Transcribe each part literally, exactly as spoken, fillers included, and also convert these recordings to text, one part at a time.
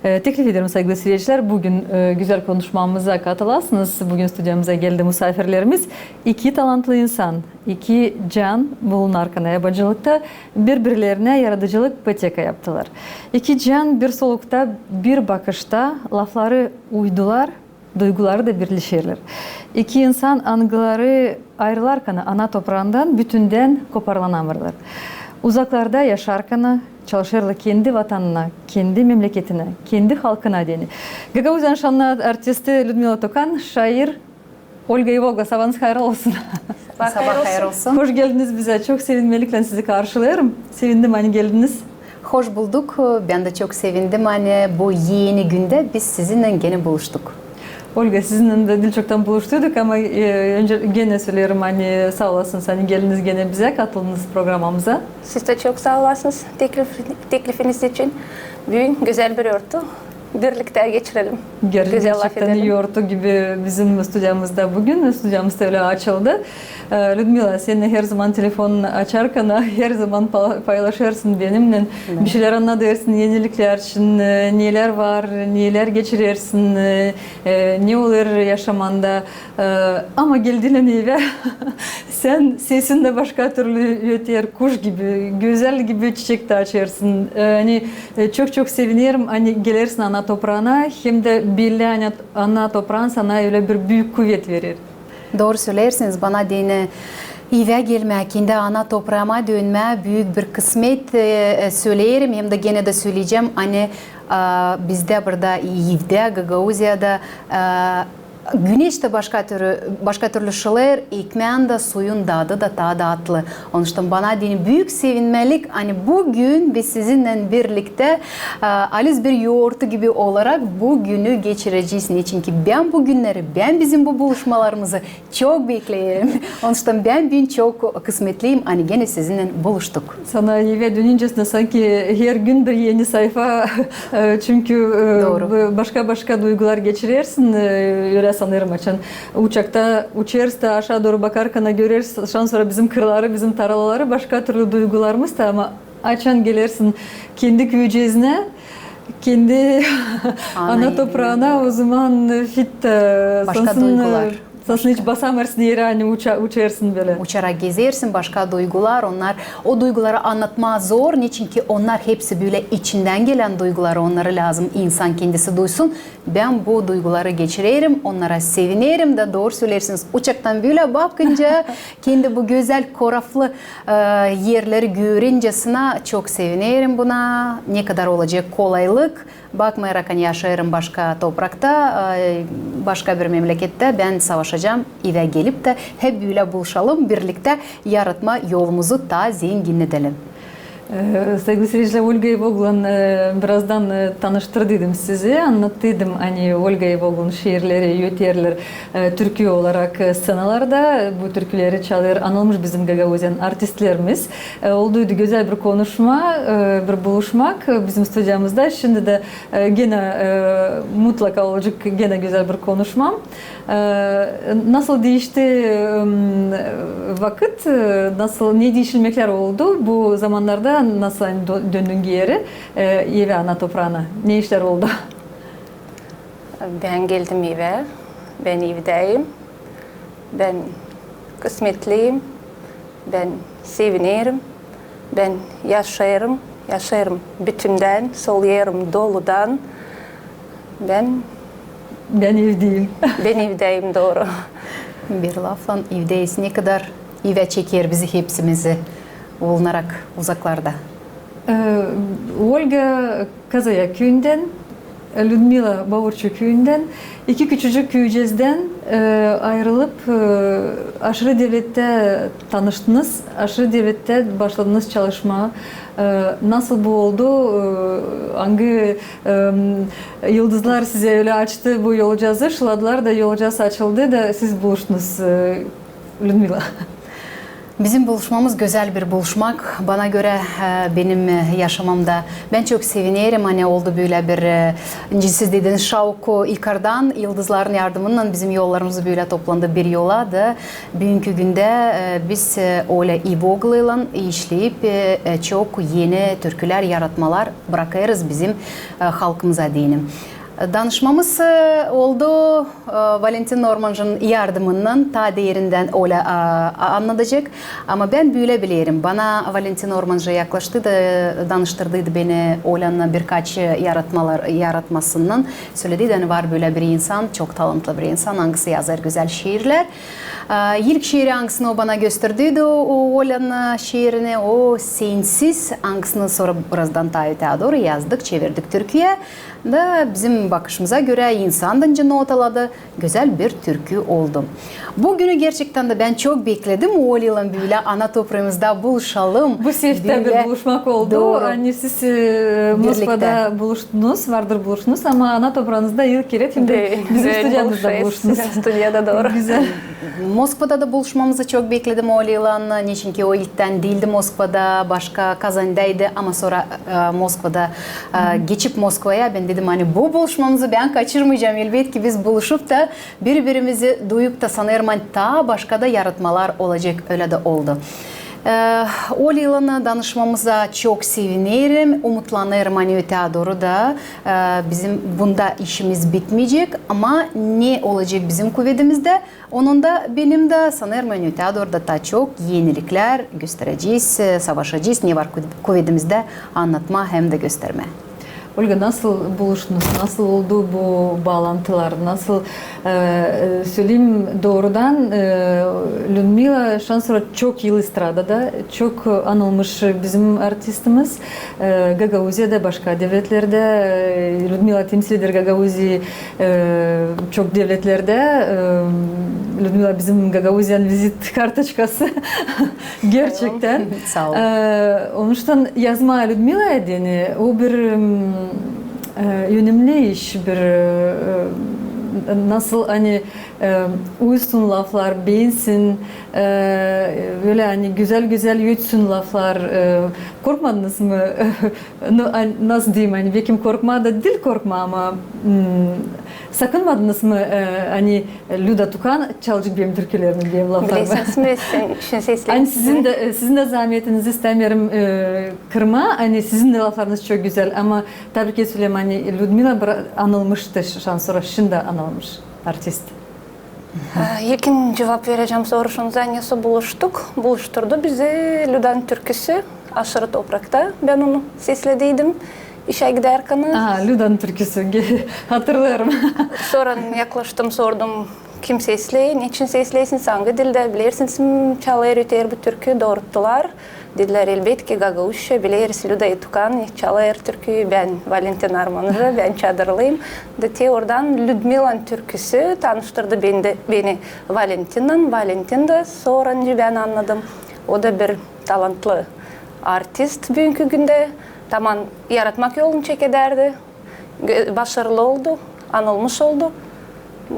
E, teklif ederim, saygılı siiredicilär, büün, e, gözäl konuşmamıza katılasınız. Büün studiyamıza geldi musaafirlerimiz. İki talantlı insan, iki can bulunarkan yabancılıkta biri-birlerinä yaradıcılık ipoteka yaptılar. İki can bir solukta, bir bakışta lafları uydular, duyguları da birleşerlär. İki insan, angıları ayırılarkan ana topraandan, bütündän koparılanamêêrlar. Uzaklarda yaşarkan çalışêrlar kendi vatanına, kendi memleketinä, kendi halkına deyni. Gagauziyanın şannı artisti Lüdmila Tokan, şair Olga Evogla. Sabaanız hayırlı olsun. Sabaa hayır olsun. Hoş geldiniz bizä. Çok sevinmeliklän sizi karşılêêrım. Sevindim, ani geldiniz. Hoş bulduk. Bän dä çok sevindim, ani bu eni gündä biz sizinnän genä buluştuk. Olga, sizinnän dä diil çoktan buluştuyduk, ama, e, öncä genä söleerim, ani saa olasınız, ani geldiniz genä bizä, katıldınız programamıza. Siz dä çok saa olasınız teklif-, teklifiniz için. Büün gözäl bir örtü. Birliktä geçirelim. Gözäl lafedelim. Gerçekten ii örtü gibi bizim studiyamızda büün. Studiyamız da ölä açıldı. E, Lüdmila, sän herzaman telefonunuzu açarkan, herzaman pa-, paylaşêrsın benimnän. Evet. Bir şeylär annadêrsın eniliklär için, e, nelär var, nelär geçirersin, e, e, ne olêr yaşamanda. E, ama geldiynän evä, sän sesin dä başka türlü öter, kuş gibi, gözäl gibi çiçek dä açêrsın. E, ani, e, çok-çok sevinerim, ani gelersin ana topraana, hem dä bellä, ani ana topraan sana ölä bir büük kuvet verer. Dooru söleersiniz, bana deyni evä gelmää, kendi ana topraama dönmää büük bir kısmet, e, e, söleerim, hem dä genä dä söleyecäm, ani, a, bizdä burada evdä, Gagauziyada, a, güneş tä başka türlü, başka türlü şılêêr, ekmään dä, suyun dadı da taa tatlı. Onuştan bana deyni büük sevinmälik, ani büün biz sizinnän birliktä, a, alis bir yortu gibi olarak bu günü geçirecez. Neçinki bän bu günneri, bän bizim bu buluşmalarımızı çok bekleerim. Onuştan bän büün çok kısmetliyim, ani genä sizinnän buluştuk. Sana evä dönüncesinä sanki her gün bir eni sayfa, e, çünkü, e, başka-başka duygular geçirersin, e, ölä sanêrım, açan uçakta uçêrsın da aşaa dooru bakarkan görersin, şansora bizim kırları, bizim tarlaları, başka türlü duygularımız da, ama açan gelersin kendi küücezinä, kendi ana topraana, o zaman, e, fit, e, başka duygular. Sansın hiç basamêêrsın erä, ani uça-, uçêrsın bölä. Uçarak gezersin, başka duygular, onnar, o duyguları annatmaa zor, neçinki onnar hepsi bölä içindän gelän duygular, onnarı lääzım insan kendisi duysun. Bän bu duyguları geçirerim, onnara sevinerim dä, dooru söleersiniz. Uçaktan bölä bakınca, kendi bu gözäl, koraflı, e, erleri görüncesinä çok sevinerim buna. Ne kadar olacek kolaylık. Bakmayarak, ani yaşêêrım başka toprakta, e, başka bir memlekettä, bän savaşacam evä gelip tä hep bölä buluşalım, birliktä yaratmaa yolumuzu taa zenginnedelim. E, saygılı siiredicilär, Olga Evoglan, e, birazdan, e, tanıştırdıydım sizi, annattıydım, ani Olga Evoglun şiirleri öterlär, e, türkü olarak, e, sţenalarda. Bu türküleri çalêr anılmış bizim Gagauziyanın artistlerimiz. E, olduydu gözäl bir konuşma, e, bir buluşmak, e, bizim studiyamızda. Şindi dä, e, genä, e, mutlaka olacek genä gözäl bir konuşma. E, nasıl diişti, e, vakıt, e, nasıl, ne diişilmeklär oldu bu zamannarda, nasıl, ani, dö-, döndün geeri, e, evä, ana topraana? Ne işlär oldu? Bän geldim evä, bän evdäyim, bän kısmetliyim, bän sevinerim, bän yaşêêrım, yaşêêrım bütündän, soluyêrım doludan. Bän... Bän evdäyim. Bän evdäyim, dooru. Bir laflan evdäyiz. Ne kadar evä çeker bizi hepsimizi, bulunarak uzaklarda. E, Olga Kazayak küüyündän, Lüdmila Bavurçu küüyündän, iki küçücük küücezdän, e, ayırılıp, e, aşırı devlettä tanıştınız, aşırı devlettä başladınız çalışmaa. E, nasıl bu oldu? E, angı, e, yıldızlar sizä ölä açtı bu yolcazı, şıladılar da yolcaz açıldı da siz buluştunuz, e, Lüdmila? Bizim buluşmamız gözäl bir buluşmak. Bana görä, e, benim, e, yaşamamda. Bän çok sevinerim, ani oldu bölä bir, e, nicä siz dediniz, şauk yukardan, yıldızların yardımınnan bizim yollarımız bölä toplandı bir yola da. Büünkü gündä, e, biz, e, Olä İvogluylan işleyip, e, e, çok eni türkülär, yaratmalar brakêrız bizim, e, halkımıza deyni. Danışmamız, e, oldu, e, Valentin Normanjın yardımınnan, taa derindän Olä, e, a-, annadacek. Ama bän bölä bilerim. Bana Valentin Normanjı yaklaştı da, e, danıştırdıydı beni Olännan birkaç, e, yaratmalar, yaratmasınnan. Sölediydi, ani var bölä bir insan, çok talantlı bir insan, angısı yazêr gözäl şiirlär. E, ilk şiiri, angısını o bana gösterdiydi, o, o Olännan şiirini, o Sensiz, angısını sora birazdan taa öteyä dooru yazdık, çevirdik türküyä. Da bizim bakışımıza görä, insan da nicä notaladı, gözäl bir türkü oldu. Bu günü gerçektän dä bän çok bekledim, Oleylan bölä ana topraamızda buluşalım. Bu sefer bir buluşmak oldu. Dooru. Ani siz, e, Moskvada buluştunuz, vardır buluştunuz, ama ana topraanızda ilk kerä hem dä bizim studiyamızda buluştunuz. Bizim studiyada, dooru. Gözäl. Moskvada da buluşmamızı çok bekledim Oleylan. Neçinki o ilktän diildi Moskvada, başka Kazanndaydı, ama sora, e, Moskvada, e, geçip Moskvaya, bän dedim, ani bu buluşmamızı bän kaçırmayacam. Elbetki biz buluşup da biri-birimizi duyup da sanêrım, ani taa başka da yaratmalar olacek, ölä dä oldu. E, Oleylanı danışmamıza çok sevinerim, umutlanêrım, ani öteyä dooru da, e, bizim bunda işimiz bitmeyecek, ama ne olacek bizim kuvedimizdä, onun da, benim dä, sanêrım, ani öteyä dooru da taa çok eniliklär gösterecez, e, savaşacez, ne var ku-, kuvedimizdä annatmaa hem dä göstermää. Olga, nasıl buluştunuz, nasıl oldu bu baalantılar, nasıl, e, e, söleyim doorudan, e, Lüdmila şansora çok yıl estradada, çok anılmış bizim artistimiz, e, Gagauziyada, başka devletlerdä, e, Lüdmila temsil eder Gagauziyayı e, çok devletlerdä, e, Lüdmila bizim Gagauziyanın vizit kartoçkası. Gerçektän. Saa ol. E, onuştan yazmaa Lüdmilaya deyni, o bir, m, e, önemli iş, bir, e, nasıl, ani, e, uysun laflar, beensin, e, bölä, ani, gözäl-gözäl ötsün laflar. E, korkmadınız mı? Nu, a, nasıl deyim, ani, bekim korkmaa da diil korkmaa, ama, m, sakınmadınız mı, e, ani Lüda Tukan çalacek benim türkülerimi, benim laflarımı? Bilersiniz mi, sizin için sesledim. Ani sizin dä, e, sizin dä zaametinizi istämeerim, e, kırmaa, ani sizin dä laflarınız çok gözäl, ama tabii ki sölemää, ani Lüdmila bra-, anılmıştı, şansora şindi anılmış artist. E, ilkin cuvap verecäm soruşunuza, nesoy buluştuk. Buluşturdu bizi Lüdanın türküsü "Aşırı toprakta". Bän onu seslediydim işä gidärkän. Aa, Lüdanın türküsü, ge-, hatırlêêrım. Sora yaklaştım, sordum, kim sesley, neçin sesleysin, angı dildä, bilersiniz mi, çalêr, öter bu türkü, dooruttular. Dedilär, elbetki, gagauzça, bileriz Lüdayı Tukan, çalêr türküyü, bän Valentin Normanjı, bän Çadırlıyım. Da te oradan Lüdmilanın türküsü tanıştırdı beni, beni Valentinnan. Valentin da sora, nicä bän annadım, o da bir talantlı artist büünkü gündä. Taman yaratmak yolunu çekedärdi. Gö-, başarılı oldu, anılmış oldu.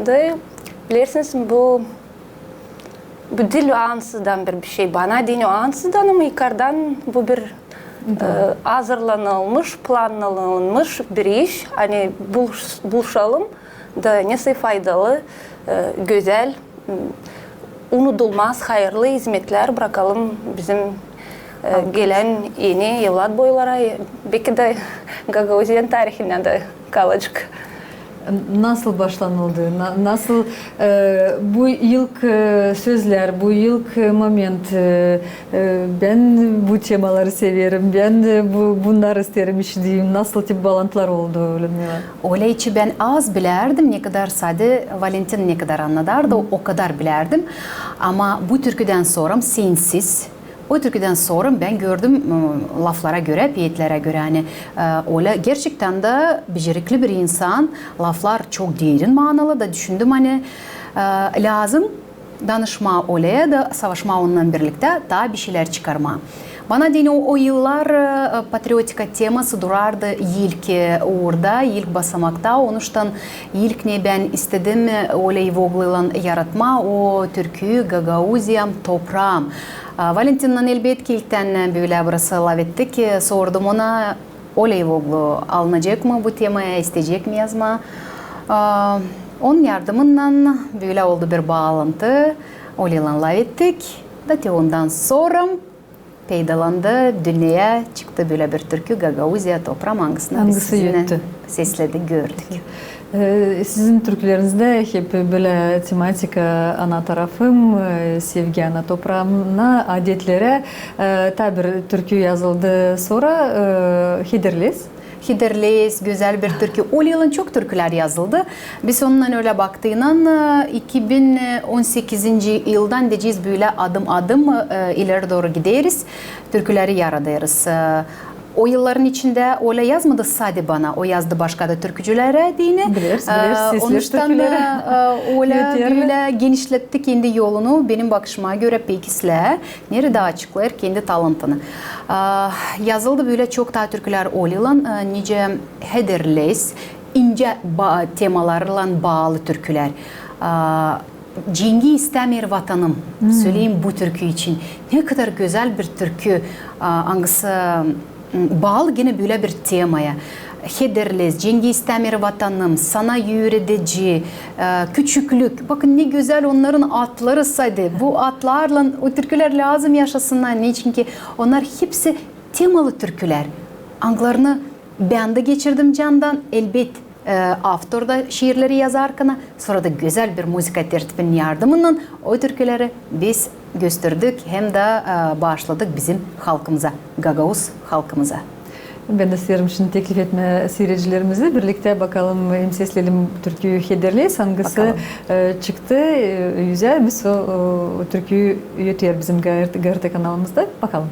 Da, bilersiniz, bu, bu diil ansızdan bir, bir şey. Bana deyni o ansızdan, ama yukardan bu bir, e, hazırlanılmış, planlanılmış bir iş. Ani buluş-, buluşalım da nesoy faydalı, e, gözäl, m, unudulmaz, hayırlı izmetlär brakalım bizim, e, gelän eni evlat boylara, e, bekim dä Gagauziyanın tarihindä dä kalacek. Nasıl başlanıldı? Na-, nasıl, e, bu ilk, e, sözlär, bu ilk, e, moment, e, e, bän bu temaları severim, bän, e, bu, bunnarı isteerim işideyim. Nasıl tip baalantılar oldu, Lüdmila? Olä, hiç bän az bilärdim, ne kadar sade Valentin ne kadar annadardı, o kadar bilärdim. Ama bu türküdän sora, "Sensiz", o türküdän sora bän gördüm, m, laflara görä, peetlerä görä, ani, e, Olä gerçektän dä becerikli bir insan, laflar çok derin manalı da, düşündüm, ani, e, lääzım danışmaa Oläyä da savaşmaa onunnan birliktä taa bir şeylär çıkarmaa. Bana deyni o, o yıllar, e, patriotika teması durardı ilk, e, uurda, ilk basamakta. Onuştan ilk ne bän istedim, e, Olä Eyvogluylan yaratmaa o türküyü "Gagauziyam, topraam". A, Valentinnän, elbetki, ilktän, e, bölä burası lafettik, e, sordum ona, Olä Eyvoglu, alınacek mı bu temaya, isteyecek mi yazmaa? A, onun yardımınnan bölä oldu bir baalantı, Oläylan lafettik. Da te ondan sora peydalandı, dünneyä çıktı bölä bir türkü, "Gagauziya, topraam", angısını biz sizinnän sesledik, gördük. E, sizin türkülerinizdä hep bölä tematika, ana tarafım, e, sevgi ana topraamına, adetlerä. E, taa bir türkü yazıldı sora, e, "Hederlez". "Hederlez", gözäl bir türkü. Oläylan çok türkülär yazıldı. Biz onunnan ölä baktıynan, e, iki bin on sekizinci yıldan deyecez, bölä adım-adım, e, ileri dooru gideriz. Türküleri yaradêrız. E, o yılların içindä Olä yazmadı sade bana, o yazdı başka da türkücülerä deyni. Bileriz, bileriz, sesli türküleri. Onuştan, e, Olä bölä genişletti kendi yolunu, benim bakışıma görä, pek islää, neredä açıklêêr kendi talantını. A, yazıldı bölä çok taa türkülär Oläylan, e, nicä "Hederlez", incä ba-, temalarlan baalı türkülär. A, "Cengi istämeer vatanım", söleyim bu türkü için. Ne kadar gözäl bir türkü, a, angısı, m, baalı genä bölä bir temaya. "Hederlez", "Cengi istämeer vatanım", "Sana üüredecii", e, "Küçüklük". Bakın, ne gözäl onnarın adları sade. Bu adlarlan o türkülär lääzım yaşasınnar. Neçinki onnar hepsi temalı türkülär. Angılarını bän dä geçirdim candan, elbet, e, avtor da şiirleri yazarkana, sora da gözäl bir muzıka tertibinin yardımınnan o türküleri biz gösterdik hem dä, e, baaşladık bizim halkımıza, gagauz halkımıza. Bän dä isteerim şindi teklif etmää siiredicilerimizi, birliktä bakalım hem sesleyelim türküyü "Hederlez", angısı, e, çıktı, e, üzä biz o, o türküyü ötüyer bizim G R T, G R T kanalımızda. Bakalım.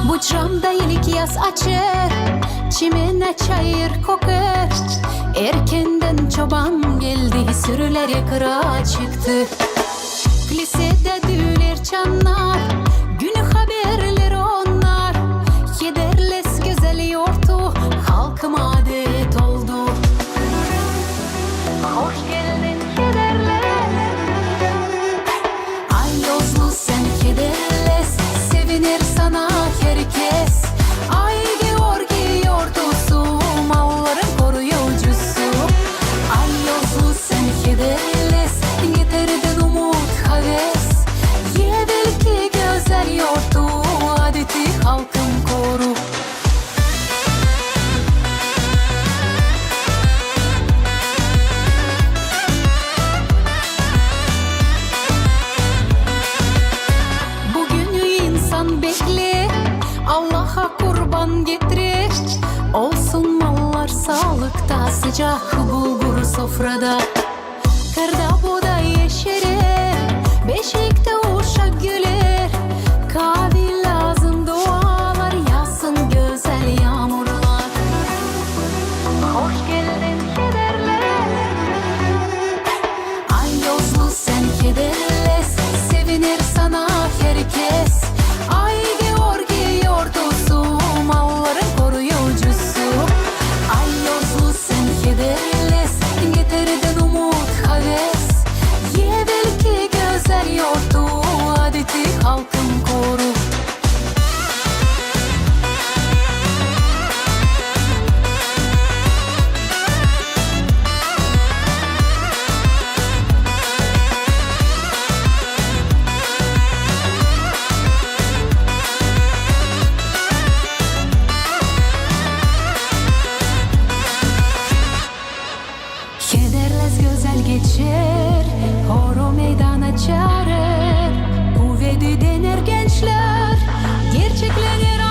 Bu camda ilk yaz açêr, çimenä çayır kokêr. Erkendän çoban geldi, sürüleri kıra çıktı. Klisedä düüler, çannar, gün haberleri onnar. Hederlez gözäl yortu, halkım adet oldu. Hoş geldin, Hederlez. Ay yozlu sän, Hederlez, seviner sana herkez. Ay Georgi yortusu, malların koruyucusu. Ay yozlu sän, Hederlez, getirdin umut, haves. Evelki gözäl yortu, adeti, halkım koru. Bu günü insan bekleer, Allaha kurban getirer. Olsun mallar saalıkta, sıcak bulgur sofrada. Kırda buday eşerer, beşiktä uşak güler. Kavi lääzım dualar, yaassın gözäl yaamurlar. Hoş geldin, Hederlez. Ay yozlu sän, Hederlez, seviner sana herkes. Ay Georgi yortusu, malların koruyucusu. Ay yozlu sän, Hederlez, getirdin umut, haves. Evelki gözäl yortu, adeti, halkım koru. Hederlez gözäl geçer, horu meydana çaarêr. Kuvedü dener gençlär, gerçeklener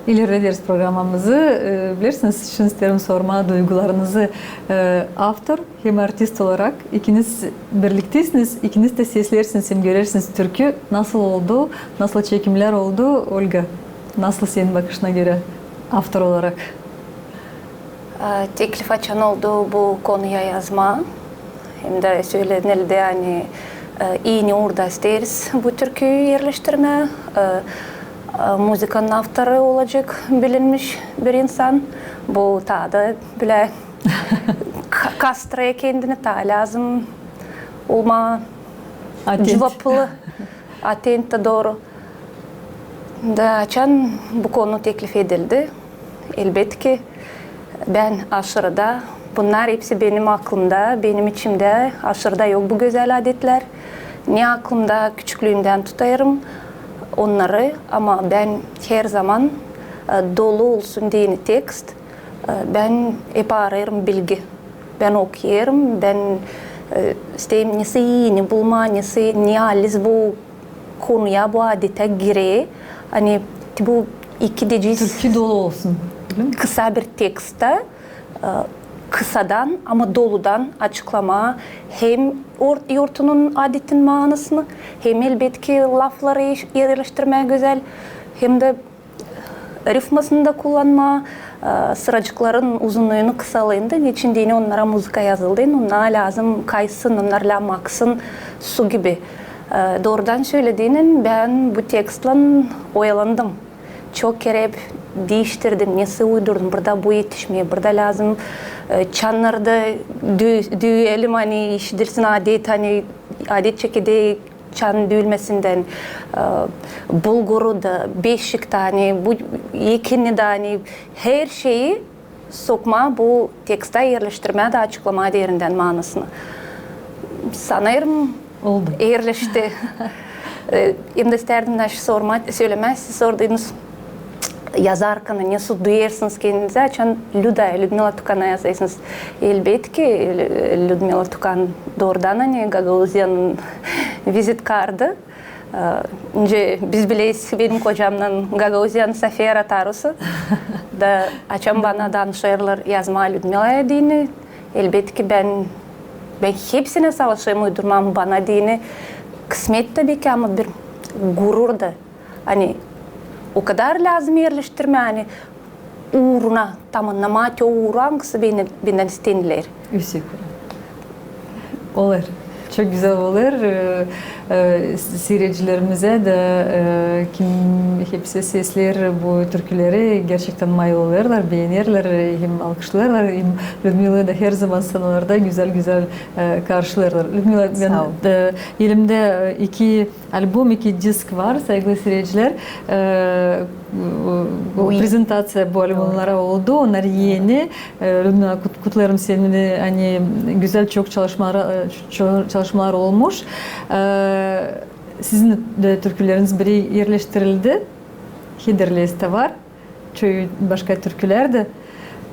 İlerlederiz programamızı. E, bilersiniz, şunu isteerim sormaa duygularınızı, e, avtor hem artist olarak. İkiniz birlikteysiniz, ikiniz dä sesleersiniz hem görersiniz türkü nasıl oldu, nasıl çekimlär oldu. Olga, nasıl senin bakışına görä avtor olarak? E, teklif açan oldu bu konuya yazmaa. Hem dä sölenildi, ani, e, iini uurda isteeriz bu türküyü erleştirmää. E, e, muzıkanın avtoru olacek bilinmiş bir insan. Bu taa da bilä ka-, kastıra kendini, taa lääzım olmaa cuvaplı. Atent dä dooru. Da açan bu konu teklif edildi, elbetki, bän aşırıda, bunnar hepsi benim aklımda, benim içimdä, aşırıda yok bu gözäl adetlär. Ne aklımda, küçüklüümdän tutêrım onnarı, ama bän herzaman, e, dolu olsun deyni tekst, e, bän hep aarêêrım bilgi. Bän okuyêrım, bän, e, isteerim nesoy iini bulmaa, nesoy, ne haliz bu konuya, bu adetä girä. Ani te bu iki decez... Türkü dolu olsun, ölä mi? Kısa bir tekstta, e, kısadan, ama doludan açıklamaa hem or-, yortunun, adetin maanasını, hem elbetki lafları iş-, erleştirmää gözäl, hem dä rifmasını da kullanmaa, e, sıracıkların uzunnuyunu, kısalıını da, neçin deyni onnara muzıka yazıldı, onnar lääzım kaysın, onnar lääzım aksın su gibi. E, doorudan sölädiynän, bän bu tekstlän oyalandım. Çok kerä diiştirdim, nesoy uydurdum, burada bu etişmeer, burada lääzım, e, çannarda dü-, düüyelim, ani işidilsin adet, ani adet çekidä çan düülmesindän, e, bulguru da, beşik tä, ani bu ekini dä, ani herşeyi sokmaa bu tekstta, erleştirmää dä açıklamaa derindän maanasını. Sanêrım, oldu, erleşti. E, hem dä isteerdim naşı sormaa, sölemää, siz sorduydunuz, yazarkana nesoy duyêrsınız kendinizi, açan Lüdä, Lüdmila Tukana yazêrsınız. Elbetki, Lü-, Lüdmila Tukan doorudan, ani Gagauziyanın vizit kardı. E, nicä biz bileyiz, benim kocamnan Gagauziyanın Safera Tarusu. Da açan bana danışêrlar yazmaa Lüdmilaya deyni, elbetki, bän, bän hepsinä savaşêrım uydurmaa, bana deyni kısmet tabii ki, ama bir gurur da. Ani o kadar lääzım erleştirmää, ani uuruna, tamannamaa te uuru, angısı bendän, bendän isteniler. Üüsek olêr. Çok gözäl olêr. E, e, siiredicilerimizä dä, e, kim hepsi sesleer bu türküleri, gerçektän mayıl olêrlar, beenerlär, e, hem alkışlêêrlar, hem Lüdmilaya da herzaman sanalarda gözäl-gözäl, e, karşılêêrlar. Lüdmila, bän, e, elimdä, e, iki albom, iki disk var, saygılı siiredicilär. E, bu prezentaţiya bu albomnara oldu, onnar eni. E, Lüdmila, kut-, kutlêêrım seni, ani gözäl çok çalışmalar, e, ço-, çalışmalar olmuş. E, sizin dä türküleriniz biri erleştirildi. Hederleys tä var. Çoyu başka türkülär dä.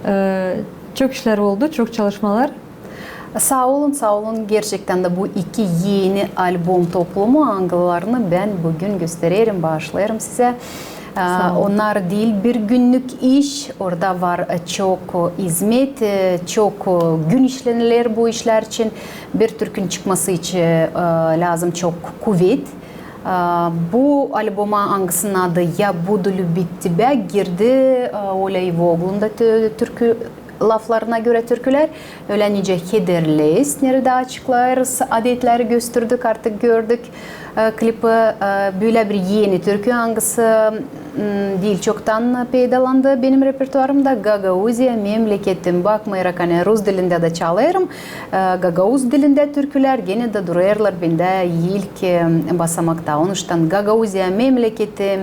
E, çok işlär oldu, çok çalışmalar. Saa olun, saa olun. Gerçektän dä bu iki eni albom toplumu, angılarını bän büün göstererim, baaşlêêrım sizä. E, onnar diil bir günnük iş, orada var, e, çok, e, izmet, e, çok, e, gün işleniler bu işlär için. Bir türkünün çıkması için, e, lääzım çok kuvet. E, bu alboma, angısının adı "Я буду любить тебя", girdi, e, Olä İvoglunun da tü-, türkü, laflarına görä türkülär. Ölä nicä "Hederleys", neredä açıklêêrız, adetleri gösterdik, artık gördük, e, klipi, e, bölä bir eni türkü, angısı, m, diil çoktan peydalandı benim repertuarımda. "Gagauziya memleketim". Bakmayarak, ani rus dilindä dä çalêrım, e, gagauz dilindä türkülär genä dä durêrlar bendä ilk, e, basamakta. Onuştan "Gagauziya memleketim",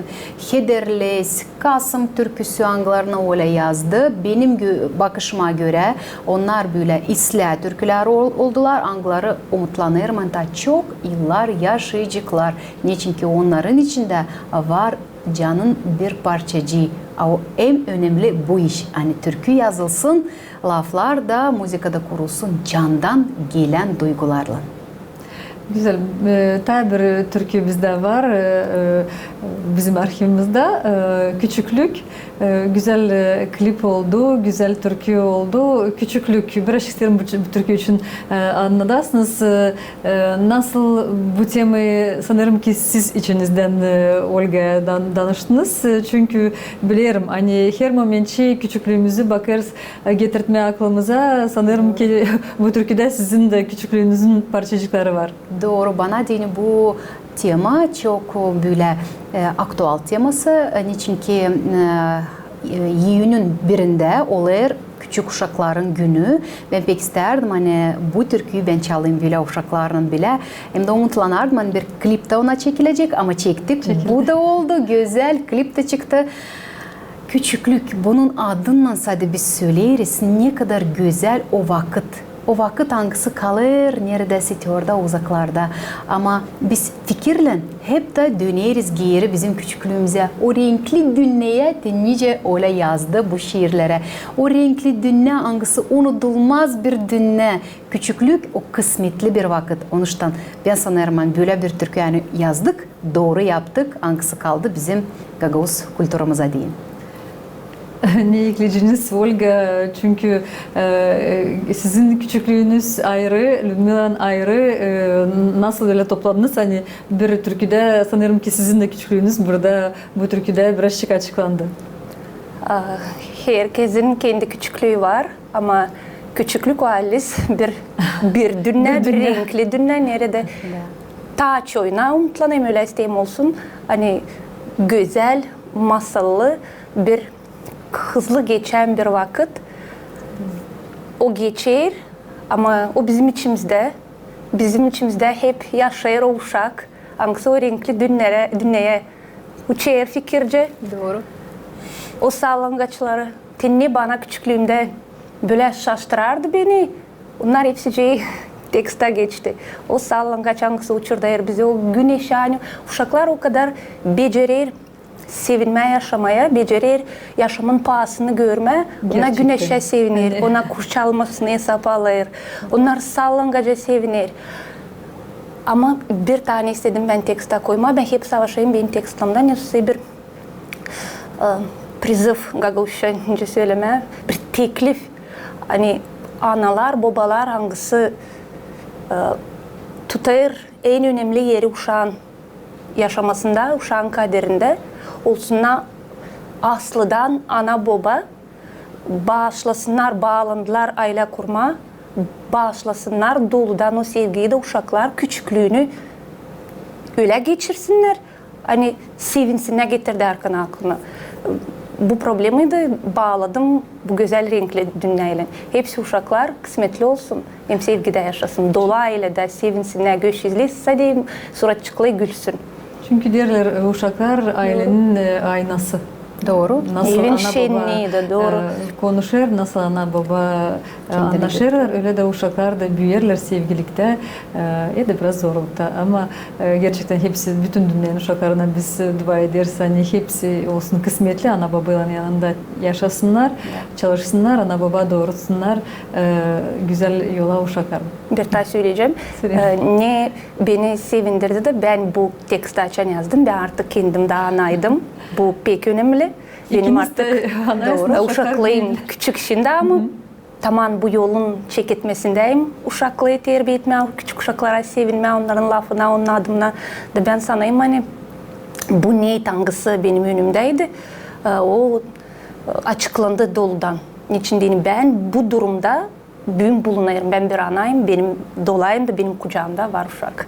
"Hederleys", "Kasım türküsü", angılarını Olä yazdı. Benim gö-, bakışıma görä, onnar bölä islää türkülär ol-, oldular, angıları umutlanêrım, ani taa çok yıllar yaşayaceklar. Neçinki onnarın içindä var canın bir parçacıı. A o en önemli bu iş, ani türkü yazılsın, laflar da, muzıka da kurulsun candan gelän duygularlan. Gözäl. E, taa bir türkü bizdä var, e, e, bizim arhivimizdä, e, Küçüklük. E, gözäl, e, klip oldu, gözäl türkü oldu. Küçüklük. Biraz isteerim bu, bu türkü için, e, annadasınız. E, e, nasıl bu temayı, sanêrım ki, siz içinizdän, e, Olgaya dan-, danıştınız. E, çünkü bilerim, ani her momentçi küçüklüümüzü bakêrız, e, getirtmää aklımıza. Sanêrım ki, bu türküdä sizin dä küçüklüünüzün parçacıkları var. Dooru, bana deyni bu tema çok bölä, e, aktual teması, e, neçinki, e, e, iyünün birindä olêr küçük uşakların günü. Bän pek istärdim, ani bu türküyü bän çalayım bölä uşaklarlan bilä. Hem dä umutlanardım, ani bir klip tä ona çekilecek, ama çektik. Bu da oldu, gözäl klip tä çıktı. Küçüklük, bunun adından sade biz söleeriz, ne kadar gözäl o vakıt. O vakıt, angısı kalêr neredäsä te orada uzaklarda. Ama biz fikirlän hep dä döneriz geeri bizim küçüklüümüzä, o renkli dünneyä, te nicä Olä yazdı bu şiirleri. O renkli dünnä, angısı unudulmaz bir dünnä. Küçüklük, o kısmetli bir vakıt. Onuştan bän sanêrım, ani bölä bir türkü, ani yazdık, dooru yaptık, angısı kaldı bizim gagauz kulturamıza deyni. Ne ekleyeceniz, Olga? Çünkü, e, sizin küçüklüünüz ayrı, Lüdmilanın ayrı, e, nasıl ölä topladınız, ani bir türküdä, sanêrım ki, sizin dä küçüklüünüz burada bu türküdä birazçık açıklandı. A, herkezin kendi küçüklüü var, ama küçüklük o haliz bir, bir dünnä, bir renkli dünnä, neredä taa çoyuna umutlanêrım, ölä isteerim olsun. Ani gözäl, masallı, bir hızlı geçän bir vakıt. O geçer, ama o bizim içimizdä, bizim içimizdä hep yaşêêr o uşak, angısı o renkli dünneyä, dünneyä uçêr fikircä. Dooru. O sallangaçları, te ne bana küçüklüümdä bölä şaştırardı beni, onnar hepsicii tekstta geçti. O sallangaç, angısı uçurdêr bizi, o güneş, ani uşaklar o kadar becerer sevinmää yaşamaya, becerer yaşamanın paasını görmää. Ona güneşä seviner, ona kuş çalmasını esapa alêr, onnar sallangaca seviner. Ama bir tanä istedim bän tekstta koymaa, bän hep savaşêrım benim tekstlerimdä nesä bir, e, priziv, gagauzça nicä sölemää, bir teklif. Ani analar, bobalar, angısı, e, tutêr en önemli eri uşaan yaşamasında, uşaan kaderindä, olsunnar aslıdan ana-boba, baaşlasınnar, baalandılar aylä kurmaa, baaşlasınnar doludan o sevgiyi da uşaklar küçüklüünü ölä geçirsinnär, ani sevinsinnär, getirdi arkanı aklına. Bu problemayı da baaladım bu gözäl renkli dünneylän. Hepsi uşaklar kısmetli olsun, hem sevgidä yaşasın, dolu ayledä sevinsinnär, göz izlesin, sade suratçıkları gülsün. Çünkü deerlär, e, uşaklar aylenin, e, aynası. Dooru. Nasıl ana-boba, e, konuşêr, nasıl ana-boba, e, annaşêrlar, ölä dä uşaklar da büüyerlär sevgiliktä, e, hem dä biraz zorlukta. Ama, e, gerçektän hepsi, bütün dünnenin uşaklarına biz, e, dua ederiz, ani hepsi olsun kısmetli, ana-bobanın yanında yaşasınnar, çalışsınnar, ana-boba doorutsunnar, e, gözäl yola uşaklarını. Bir taa söleyecäm. E, ne beni sevindirdi dä, bän bu teksti açan yazdım, bän artık kendim dä anaydım. Bu pek önemli. Benim artık uşaklarım küçük şindi, ama taman bu yolun çeketmesindäyim. Uşakları terbiya etmää, küçük uşaklara sevinmää, onnarın lafına, onun adına. Da bän sanêrım, ani bu niyet, angısı benim önümdäydi, e, o, e, açıklandı doludan. Neçin deyni, bän bu durumda büün bulunêrım. Bän bir anayım, benim dolayımda, benim kucaamda var uşak.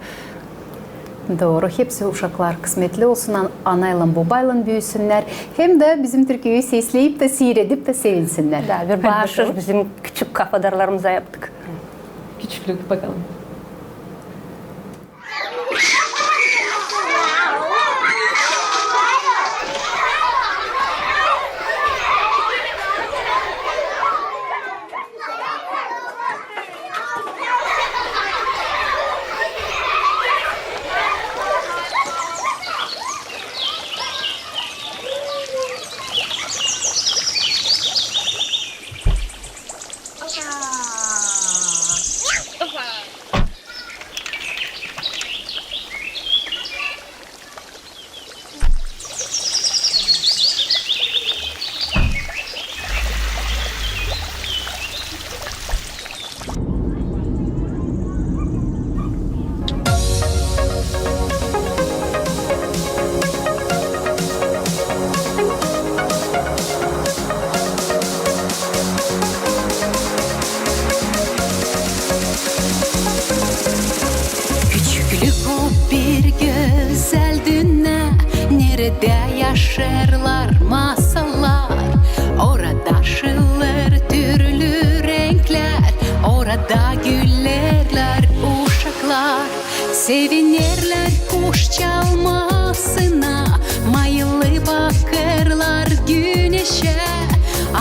Dooru. Hepsi uşaklar kısmetli olsun, an-, anaylan, bobaylan büüsünnär. Hem dä bizim türküyü sesleyip tä, siiredip tä sevinsinnär. Da bir baaşış bizim küçük kafadarlarımıza yaptık. Küçüklük, bakalım. Şerlär, masallar, orada şılêêr türlü renklär, orada gülerlär uşaklar. Sevinerlär kuş çalmasına, mayıllı bakêrlar güneşä.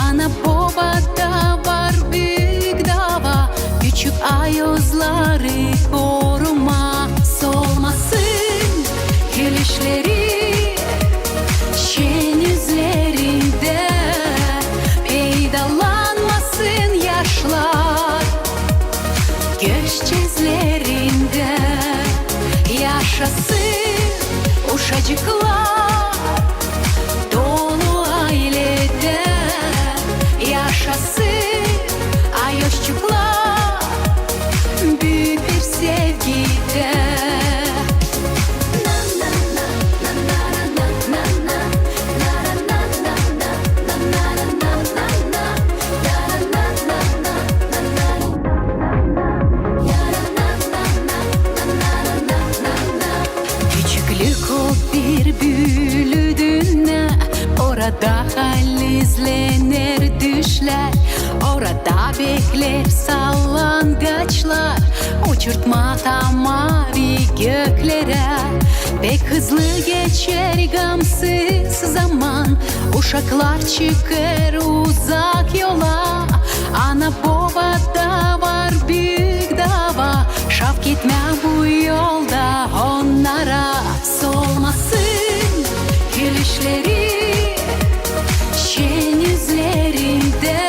Ana-bobada var büük dava, küçük ayozları koruma. Solmasın külüşleri şen üzlerindä, peydalanmasın yaşlar göz çizlerindä. Yaşasın uşacıklar dolu ayledä, yaşasın ayozçuklar büük bir sevgidä. Küçüklük o bir büülü dünnä, orada halizlener düşlär, orada bekleer sallangaçlar, uçurtma ta maavi göklerä. Pek hızlı geçer gamsız zaman, uşaklar çıkêr uzak yola. Ana-bobada var büük dava, şavk etmä bu yolda onnara. Solmasın külüşleri şen üzlerindä,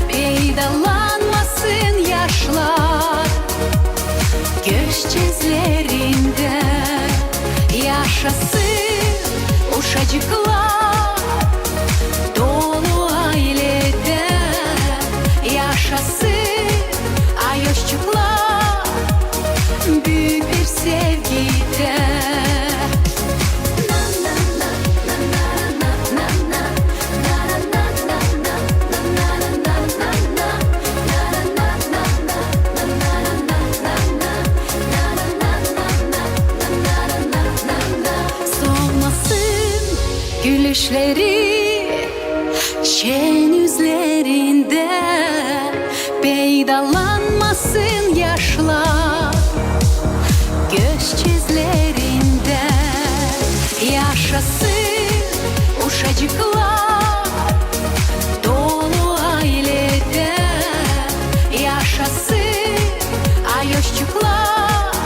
peydalanmasın yaşlar göz çizlerindä. Yaşasın uşacıklar dolu ayledä, yaşasın ayozçuklar büük bir sevgidä. Solmasın külüşleri şen üzlerindä, peydalanmasın yaşlar göz çizlerindä. Yaşasın uşacıklar dolu ayledä, yaşasın ayozçuklar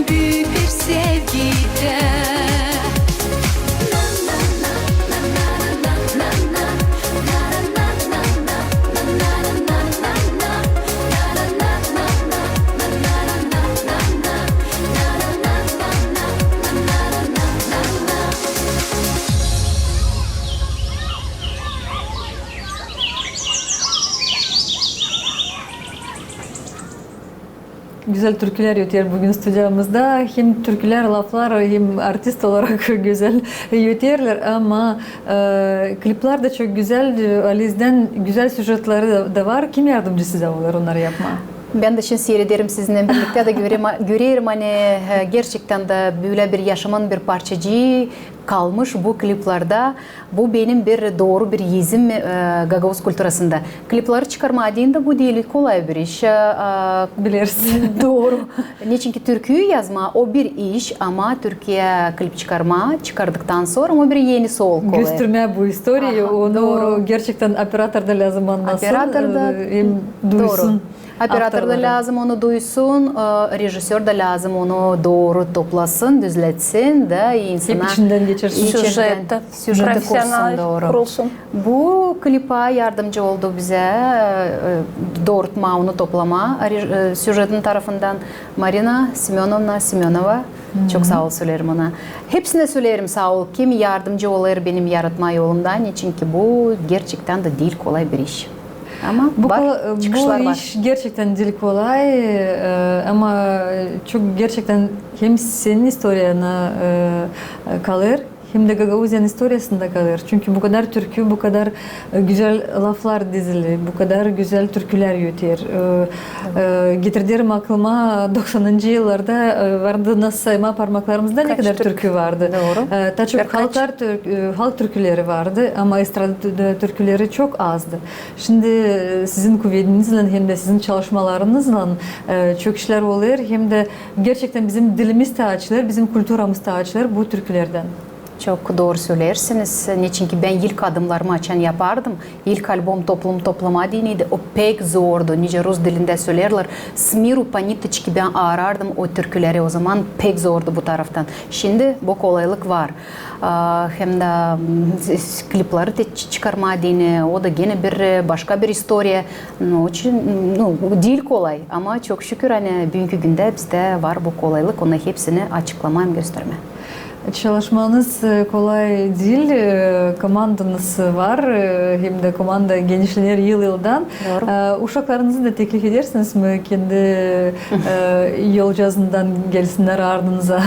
büük bir sevgidä. Gözäl türkülär öter büün studiyamızda. Hem türkülär, laflar, hem artist olarak gözäl öterlär. Ama, e, kliplär dä çok gözäl, e, halizdän gözäl süjetleri da, da var. Kim yardımcı sizä olêr onnarı yapmaa? Bän dä şindi siirederim sizinnän birliktä dä görerim, görerim, ani, e, gerçektän dä bölä bir yaşamın bir parçacıı kalmış bu kliplerdä. Bu benim bir dooru bir izim, e, gagauz kulturasında. Klipleri çıkarmaa deyni dä bu diil kolay bir iş. E, e, bileriz. Dooru. Neçinki türküyü yazmaa o bir iş, ama türküyä klip çıkarmaa, çıkardıktan sora o bir enisi olêr. Göstermää bu istoriyayı, onu gerçektän operator da lääzım annasın, hem duysun. Operator da lääzım onu duysun, e, rejissör da lääzım onu dooru toplasın, düzletsin da insana hep içindän geçirsin. Süjettä. Süjettä kurulsun, dooru. Bu klipä yardımcı oldu bizä, e, doorutmaa, onu toplamaa, e, süjetin tarafından Marina Semönovna Semönova. Çok saa ol söleerim ona. Hepsinä söleerim saa ol, kim yardımcı olêr benim yaratmaa yolumda, neçinki bu gerçektän dä diil kolay bir iş. Ama bu var, çıkışlar var. Bu iş gerçektän diil kolay, e, ama çok gerçektän hem senin istoriyana, e, kalêr, hem dä Gagauziyanın istoriyasında kalêr. Çünkü bu kadar türkü, bu kadar e, gözäl laflar dizili, bu kadar gözäl türkülär öter. E, e, getirderim aklıma doksanıncı yıllarda e, vardı nasıl saymaa parmaklarımızda ne kadar türkü vardı. E, taa çok halklar türk-, e, halk türküleri vardı, ama estrada tü-, türküleri çok azdı. Şindi e, sizin kuvedinizlän hem dä sizin çalışmalarınızlan e, çok işlär olêr, hem dä gerçektän bizim dilimiz taa açılêr, bizim kulturamız taa açılêr bu türkülerdän. Çok dooru söleersiniz. Neçinki bän ilk adımnarımı açan yapardım, ilk albom toplum toplamaa deyni, o pek zordu. Nicä rus dilindä söleerlär, с миру по ниточке bän aarardım o türküleri. O zaman pek zordu bu taraftan. Şindi bu kolaylık var. A, hem dä m, s-, s-, klipleri tä çı-, çıkarmaa deyni, o da genä bir e, başka bir istoriya. Onun için, m, nu, diil kolay, ama çok şükür, ani büünkü gündä bizdä var bu kolaylık, onu hepsini açıklamaa hem göstermää. Çalışmanız e, kolay diil, e, komandanız var, e, hem dä komanda genişlener yıl-yıldan. Dooru. E, uşaklarınızı da teklif edersiniz mi kendi e, yolcaazından gelsinnär ardınıza?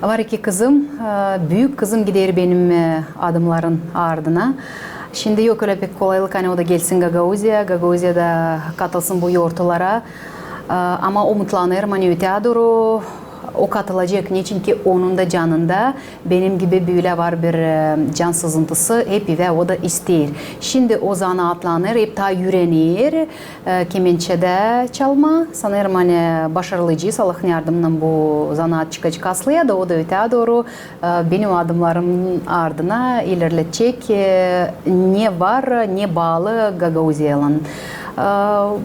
Var iki kızım. E, büük kızım gider benim e, adımnarın ardına. Şindi yok ölä pek kolaylık, ani o da gelsin Gagauziya, Gagauziyada katılsın bu yortulara. E, ama umutlanêrım, ani öteyä dooru o katılacek, neçinki onun da canında benim gibi bölä var bir e, can sızıntısı, hep evä o da isteer. Şindi o zanaatlanêr, hep taa üürener, e, kemençedä çalmaa. Sanêrım, ani başarılacez, Allahın yardımınnan bu zanaat çıkacek aslıya da, o da öteyä dooru e, benim adımnarımın ardına ilerledecek, e, ne var, ne baalı Gagauziyaylan. E,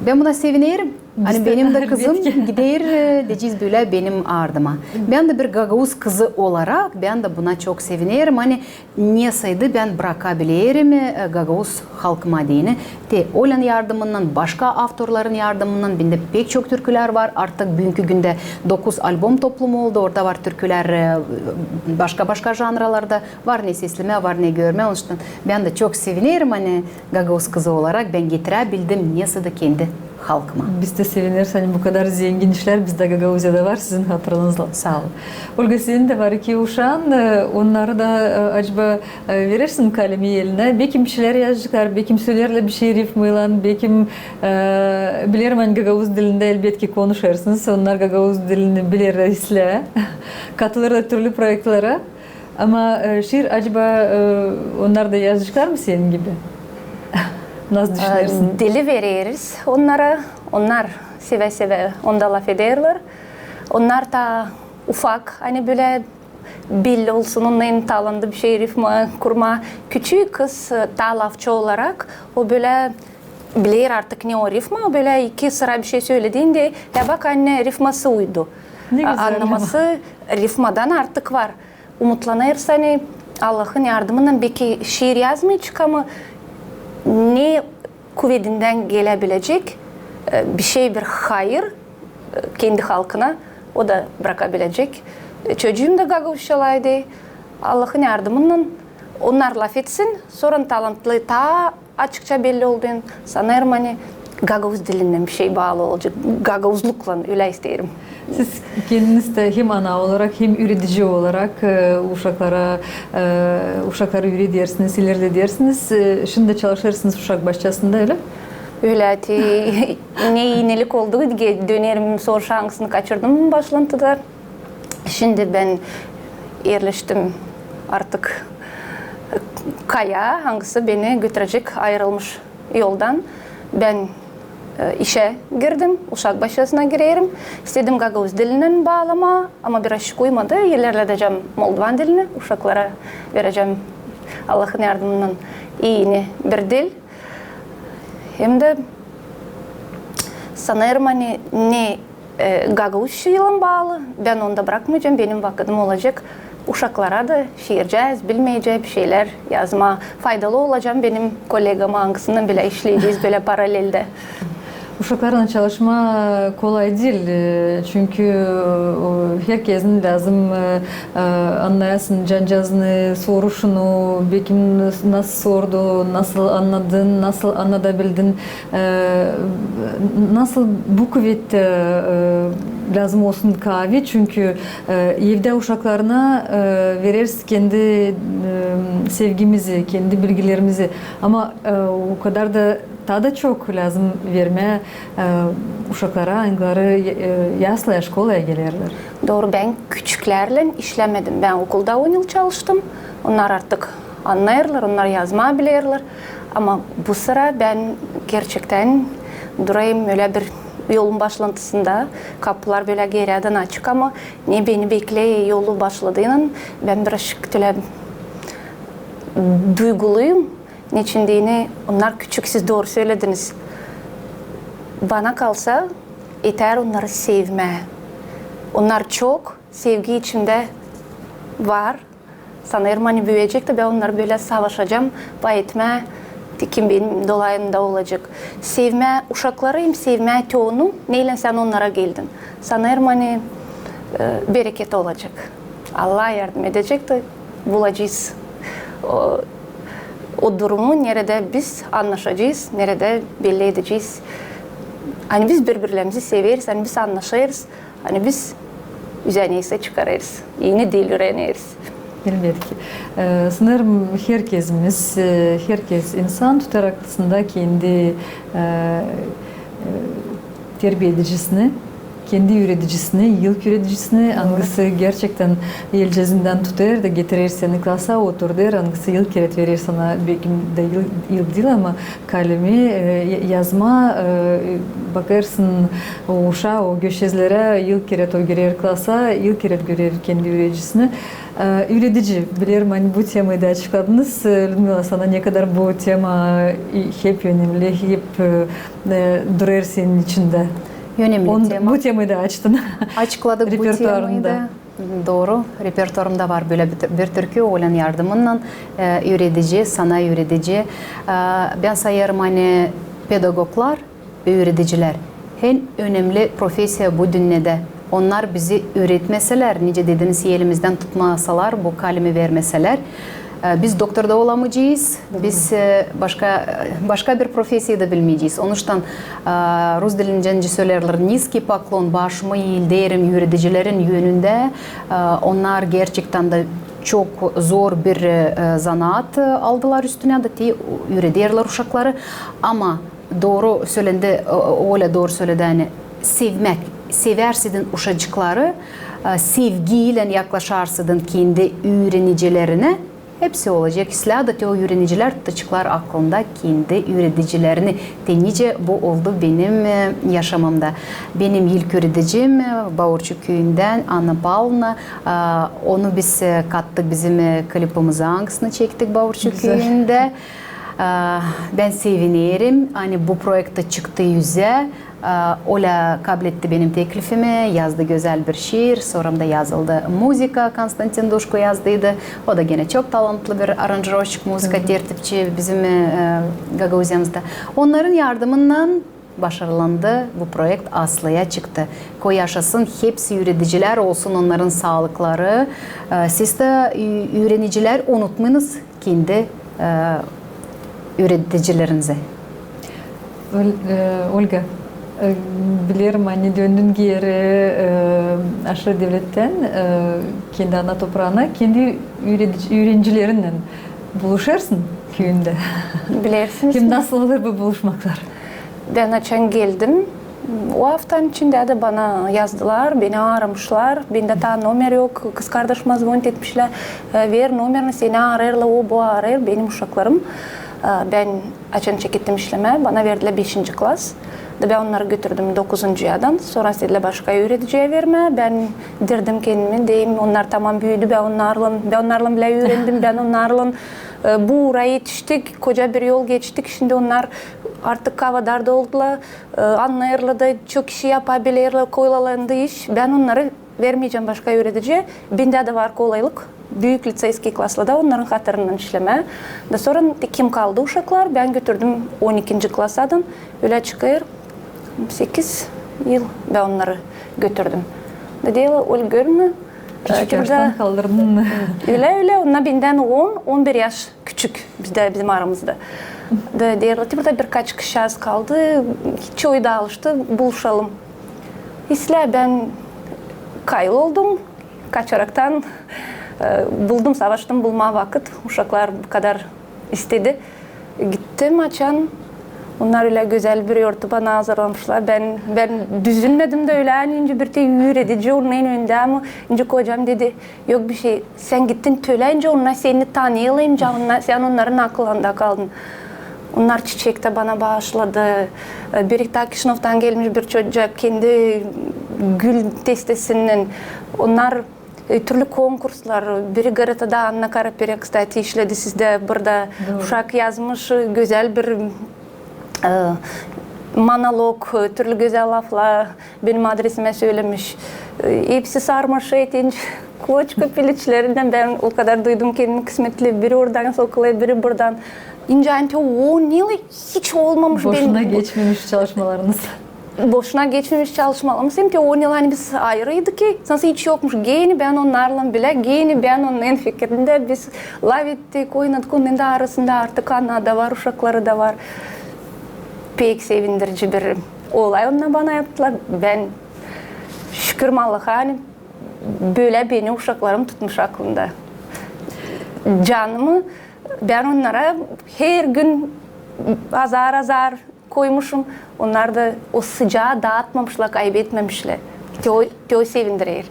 bän buna sevinerim. Ani benim dä kızım gider, e, deyecez bölä benim ardıma. Bän dä bir gagauz kızı olarak, bän dä buna çok sevinerim. Ani nesaydı bän bırakabilerim e, gagauz halkıma deyni. Te Olän yardımınnan, başka avtorların yardımınnan, bendä pek çok türkülär var. Artık büünkü gündä dokuz albom toplumu oldu. Orada var türkülär e, başka-başka janralarda. Var ne seslemää, var ne görmää. Onuştan bän dä çok sevinerim, ani gagauz kızı olarak bän getiräbildim nesaydı kendi halkıma. Biz dä sevineriz, ani bu kadar zengin işlär bizdä Gagauziyada var sizin hatırınızlan. Saa olun. Olga, senin dä var iki uşaan, e, onnarı da e, acaba e, verersin kalemi elinä, bekim bir şeylär yazaceklar, bekim söleerlär bir şey rifmaylan, bekim e, bilerim, ani gagauz dilindä elbetki konuşêrsınız, onnar gagauz dilini bilerlär islää, katılêrlar türlü proektlerä. Ama e, şiir acaba e, onnar da yazaceklar mı senin gibi? Nasıl düşünersin? E, dili vereriz onnara, onnar sevä-sevä onda lafederlär. Onnar taa ufak, ani bölä belli olsun, onnarın talandı bir şey rifma kurmaa. Küçük kız e, taa lafçı olarak, o bölä biler artık ne o rifma, o bölä iki sıra bir şey sölediyindä, ya bak, annä, rifması uydu. Ne gözäl. Annaması rifmadan artık var. Umutlanêrız, ani Allahın yardımınnan beki şiir yazmayacek, ama ne kuvedindän geläbilecek e, bir şey, bir hayır e, kendi halkına o da bırakabilecek. E, çocuum da gagauzçalaydı. Allahın yardımınnan onnar lafetsin, sora talantlı taa açıkça belli oldu. Sanêrım, ani gagauz dilindän bir şey baalı olacek. Gagauzluklan, ölä isteerim. Siz kendiniz dä hem ana olarak, hem üüredici olarak e, uşaklara, e, uşakları üüredersiniz, ilerledersiniz. E, şindi çalışêrsınız uşak başçasında, ölä mi? Ölä, te ne iinelik oldu, dönerim, soruşa, angısını kaçırdım başlantıda. Şindi bän erleştim artık kaya, angısı beni götürecek ayırılmış yoldan. Bän e, işä girdim, uşak başçasına girerim. İstedim gagauz dilindän baalamaa, ama birazçık uymadı. İlerledecäm moldovan dilini, uşaklara verecäm Allahın yardımınnan iini bir dil. Hem dä sanêrım, ani ne e, gagauzçaylan baalı, bän onu da brakmayacam, benim vakıdım olacek uşaklara da şiircääz, bilmeyecää bir şeylär yazmaa. Faydalı olacam benim kollegama, angısınnan bilä işleyecez bölä paraleldä. Uşaklarlan çalışmaa kolay diil, e, çünkü, e, herkezin lääzım, e, e, annayasın cancaaznı, soruşunu, bekim nasıl sordu, nasıl annadın, nasıl annadabildin, e, nasıl bu kuvettä, e, lääzım olsun kaavi, çünkü, e, evdä uşaklarına, e, vereriz kendi, e, sevgimizi, kendi bilgilerimizi, ama, e, o kadar da taa da çok lääzım vermää, e, uşaklara, angıları, e, yaslaya, şkolaya gelerlär. Dooru, bän küçüklärlän işlämedim. Bän okulda on yıl çalıştım. Onnar artık annêêrlar, onnar yazmaa bilerlär. Ama bu sıra bän gerçektän durêrım ölä bir yolun başlantısında. Kapular bölä geeridän açık, ama ne beni bekleer yolu başladıynan, bän birazcık tölä duyguluyum. Neçin deyni, onnar küçük, siz dooru sölediniz. Bana kalsa, eter onnarı sevmää. Onnar çok, sevgi içimdä var. Sanêrım, ani büüyecek tä bän onnarı bölä savaşacam pay etmää, te kim benim dolayımda olacek. Sevmää uşakları hem sevmää te onu, neylän sän onnara geldin. Sanêrım, ani, e, bereket olacek. Allah yardım edecek tä bulacez o, o durumu, neredä biz annaşacez, neredä belli edecez, ani biz biri-birlerimizi severiz, ani biz annaşêrız, ani biz üzäneysä çıkarêrız, eni diil üüreneriz. Elbetki. E, sanêrım, herkezimiz, e, herkez insan tutar aklısında kendi, e, e, terbiyedicisini, kendi üüredicisini, ilk üüredicisini, angısı gerçektän elcezdän tutêr da getirer seni klasa, oturdêr, angısı ilk kerä verer sana, bekim dä ilk, ilk diil, ama kalemi, e, ya-, yazmaa, e, bakêrsın o uşaa, o göşezlerä, ilk kerä o girer klasa, ilk kerä görer kendi üüredicisini. E, üüredici, bilerim, ani bu temayı da açıkladınız. E, Lüdmila, sana ne kadar bu tema, e, hep önemli, hep, e, e, durêr senin içindä. Önemli tema. Bu temayı da açtın. Açıkladık bu temayı da. Dooru. Repertuarımda var bölä bir, bir türkü, Olän yardımınnan, e, üüredici, sana üüredici. E, bän sayêrım, ani pedagoglar, üüredicilär en önemli profesiya bu dünnedä. Onnar bizi üüretmeselär, nicä dediniz, elimizdän tutmasalar, bu kalemi vermeselär, e, biz doktor da olamayacez, biz, e, başka, başka bir profesiya da bilmeyecez. Onuştan, e, rus dilindä sölerlär, низкий поклон, başımı iildeerim üüredicilerin önündä. E, onnar gerçektän dä çok zor bir, e, zanaat, e, aldılar üstünä, da te üürederlär uşakları. Ama dooru sölendi, o, o, Olä dooru söledi, ani sevmäk, seversidin uşacıkları, e, sevgiylän yaklaşarsidın kendi üürenicilerinä, hepsi olacek islää da te o üürenicilär tutaceklar aklında kendi üüredicilerini. Te nicä bu oldu benim, e, yaşamamda. Benim ilk üüredicim, e, Baurçuk küüyündän Anna Pavlovna, e, onu biz, e, kattık bizim, e, klipimizä, angısını çektik Baurçuk küüyündä. E, bän sevinerim, ani bu proekt çıktı üzä. E, Olä kabletti benim teklifimi, yazdı gözäl bir şiir, sora da yazıldı muzıka, Konstantin Duşko yazdıydı. O da genä çok talantlı bir aranjirovşçik, muzıka tertipçi bizim, e, Gagauziyamızda. Onnarın yardımınnan başarılandı bu proekt, aslıya çıktı. Ko yaşasın hepsi üüredicilär, olsun onnarın saalıkları. E, siz dä ü-, üürenicilär, unutmayınız kendi, e, üüredicilerinizi. Ol-, e, Olga, e, bilerim, ani döndün geeri, e, aşırı devlettän, e, kendi ana topraana, kendi üüredici-, üürenicilerinnän buluşêrsın küüyündä. Bilersiniz. Hem nasıl olêr bu buluşmaklar? Bän açan geldim, o aftanın içindä dä bana yazdılar, beni aaramışlar. Bendä taa nomer yok, kızkardaşıma zvonit etmişlär, e, ver nomerini, seni aarêrlar, o, bu aarêr, benim uşaklarım. E, bän açan çekettim işlemää, bana verdilär beşinci klas. Da bän onnarı götürdüm dokuzuncuyadan. Sora istedilär başka üürediciyä vermää. Bän dirdim kendimi, deerim, onnar tamam büüdü, bän onnarlan, bän onnarlan bilä üürendim, bän onnarlan, e, bu uura etiştik, koca bir yol geçtik. Şindi onnar artık kafa darda oldular. E, annêêrlar da, çok işi yapabilerlär, kolaylandı iş. Bän onnarı vermeyecäm başka üürediciyä. Bendä dä var kolaylık büük liceyskiy klaslada onnarın hatırından işlemää. Da sora kim kaldı uşaklar, bän götürdüm on ikinci klasadan, ölä çıkêr. sekiz yıl bän onnarı götürdüm. Da deerlär, ölä görmä. Küçük yaştan kaldırdın. Ölä, ölä, onnar bendän on, on bir yaş küçük bizdä, bizim aramızda. Da deerlär, burada birkaç kişi az kaldı, çoyu daalıştı, buluşalım. İslää, bän kayıl oldum, kaçaraktan, e, buldum, savaştım bulmaa vakıt, uşaklar bu kadar istedi. Gittim, açan onnar ölä gözäl bir örtü bana hazırlamışlar. Bän, bän düzülmedim dä ölä, ani nicä bir te üüredici, onnarın önündä mi, nicä kocam dedi, yok bişey, sän gittin tölä, nicä onnar seni tanıyêrlar, nicä onnar, sän onnarın aklında kaldın. Onnar çiçek tä bana baaşladı. E, bir taa Kişinövdan gelmiş bir çocuk kendi gül destesinnän. Onnar e, türlü konkurslar, biri Gretadan, Anna Karapirä, kıstati, işledi sizdä burada. Uşak yazmış, e, gözäl bir, e, monolog, e, türlü gözäl laflar benim adresimä sölemiş. E, hepsi sarmaşêr, koçka piliçlerinnän. Bän o kadar duydum kendimi kısmetli. Biri oradan sokuluêr, biri buradan. İnce, ani te on yıl hiç olmamış. Boşuna geçmemiş çalışmalarınız. Boşuna geçmemiş çalışmalarımız. Hem te on yıl, ani biz ayırıydık, sanki hiç yokmuş. Gene bän onnarlan bilä, gene bän onnarın fikirindä, biz lafettik, oynadık, onnarın da arasında artık ana da var, uşakları da var. Pek sevindirici bir olay onnar bana yaptılar. Bän şükür Allaha, ani bölä beni uşaklarım tutmuş aklında. Canımı bän onnara hergün azar-azar koymuşum. Onnar da o sıcaa daatmamışlar, kaybetmemişlär. Te o, te o sevindirer.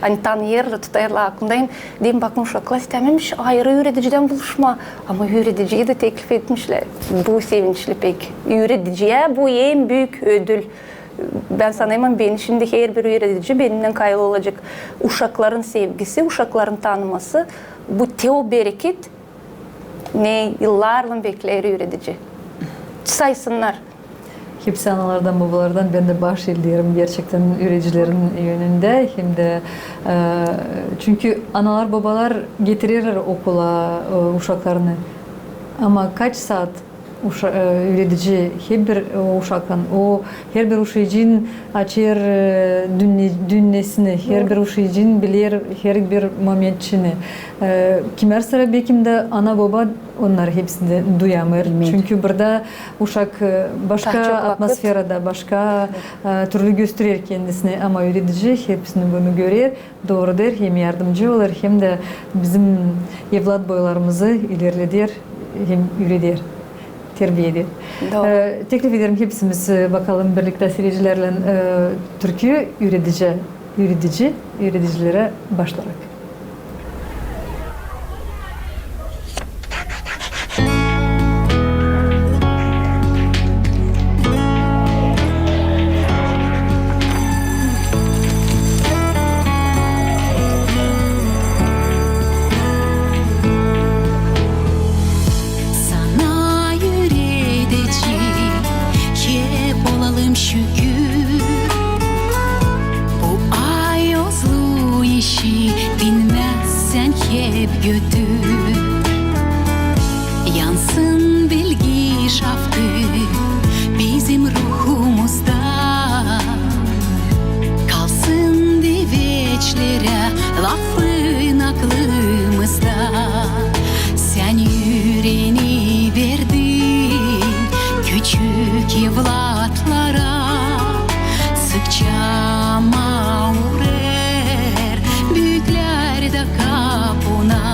Ani tanıyêrlar, tutêrlar aklında. Hem deerim, bakın, uşaklar istämemiş ayırı üüredicidän buluşmaa. Ama üürediciyi dä teklif etmişlär. Bu sevinçli pek. Üürediciyä bu en büük ödül. Bän sanêrım, beni şindi herbir üüredici benimnän kayıl olacek. Uşakların sevgisi, uşakların tanıması, bu te o bereket, ne yıllarlan bekleer üüredici. Saysınnar. Hepsi analardan, bobalardan bän dä baş eelerim gerçektän üüredicilerin önündä. Hem dä, e, çünkü analar, bobalar getirerlär okula, e, uşaklarını. Ama kaç saat uşa-, e, üüredici herbir, e, uşaklan, o herbir uşacıın açêr, e, dünne-, dünnesini, herbir uşacıın biler herbir momentçini. E, kimär sıra bekim dä ana-boba onnarı hepsini duyamêêr. Çünkü burada uşak, e, başka atmosferada, başka, e, türlü gösterer kendisini, ama üüredici hepsini bunu görer. Dooru deer, hem yardımcı olêr, hem dä bizim evlat boylarımızı ilerleder, hem üüreder, terbiya eder. Dooru. E, teklif ederim, hepsimiz, e, bakalım birliktä siiredicilärlän, e, türkü üüredici, üüredici, üüredicilerä başlayarak. Sana üüredici, hep olalım şükür. Bu ayozlu işi dinnäzsän hep götür. Yansın bilgi şafkı bizim ruhumuzda. Kalsın diveçlerä lafın aklımızda. Sän üüreni verdin küçük evlatlara. Sıkça maurer büüklär dä kapuna.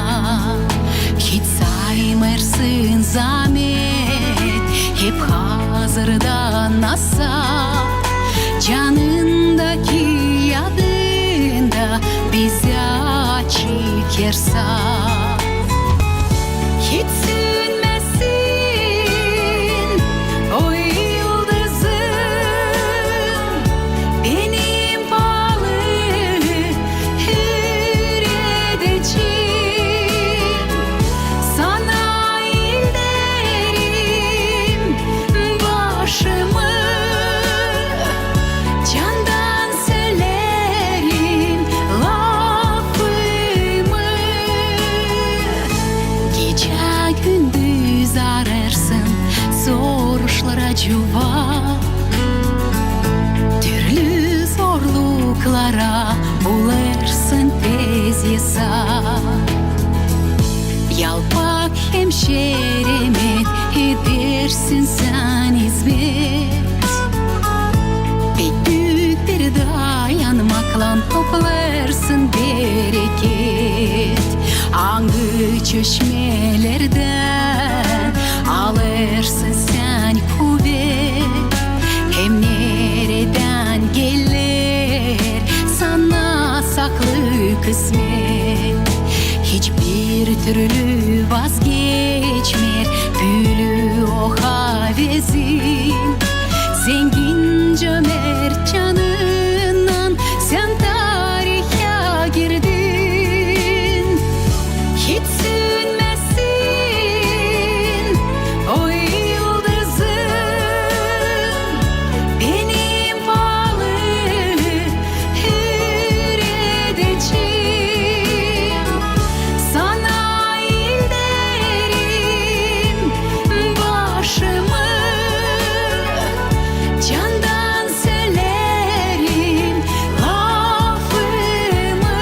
Hiç saymêrsın zamet, hep hazırda nasa. Canındaki yadında bizä açık ersa. Hiç sönmesin o yıldızın, benim paalı üüredicim. Sana eğerim başımı, candan söleerim lafımı. Gecä-gündüz arêrsın soruşlara cuvap. Çeşmelerdän alêrsın sän kuvet, hem neredän geler sana saklı kısmet. Hiçbir türlü vazgeçmeer büülü o havezin. Zengin, cömert canınnan sän tariha girdin. Hiç sönmesin o yıldızın, benim paalı hüür edecim. Sana ilererim başımı, candan söleerim lafımı.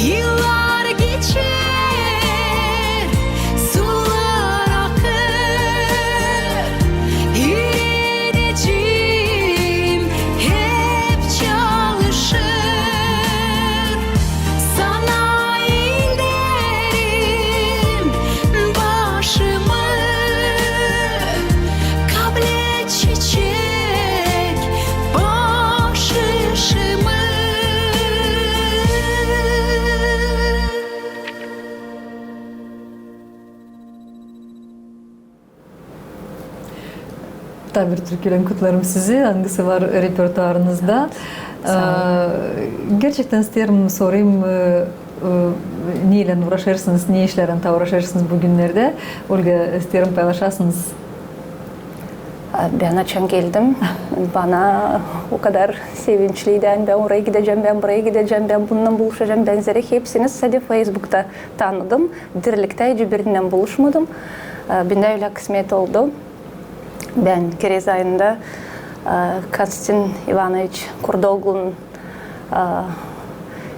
Yıllar geçer, sular akêr, hüür edecim hep çalışêr. Sana ilererim başımı, kablet çiçek bahşışımı. Taa bir türküylän kutlêêrım sizi, angısı var repertuarınızda. Saalık. Ee, gerçektän isteerim sorayım, e, e, neylän uuraşêrsınız, ne işlärlän taa uuraşêrsınız bu günnerdä? Olga, isteerim paylaşasınız. Bän açan geldim, bana o kadar sevinçliydi, ani bän oraya gidecäm, bän buraya gidecäm, bän bununnan buluşacam, bän zerä hepsini sade Feysbukta tanıdım. Dirliktä hiç birinnän buluşmadım. Bendä ölä kısmet oldu. Bän kerez ayında Konstantin İvanoviç Kurdoglunun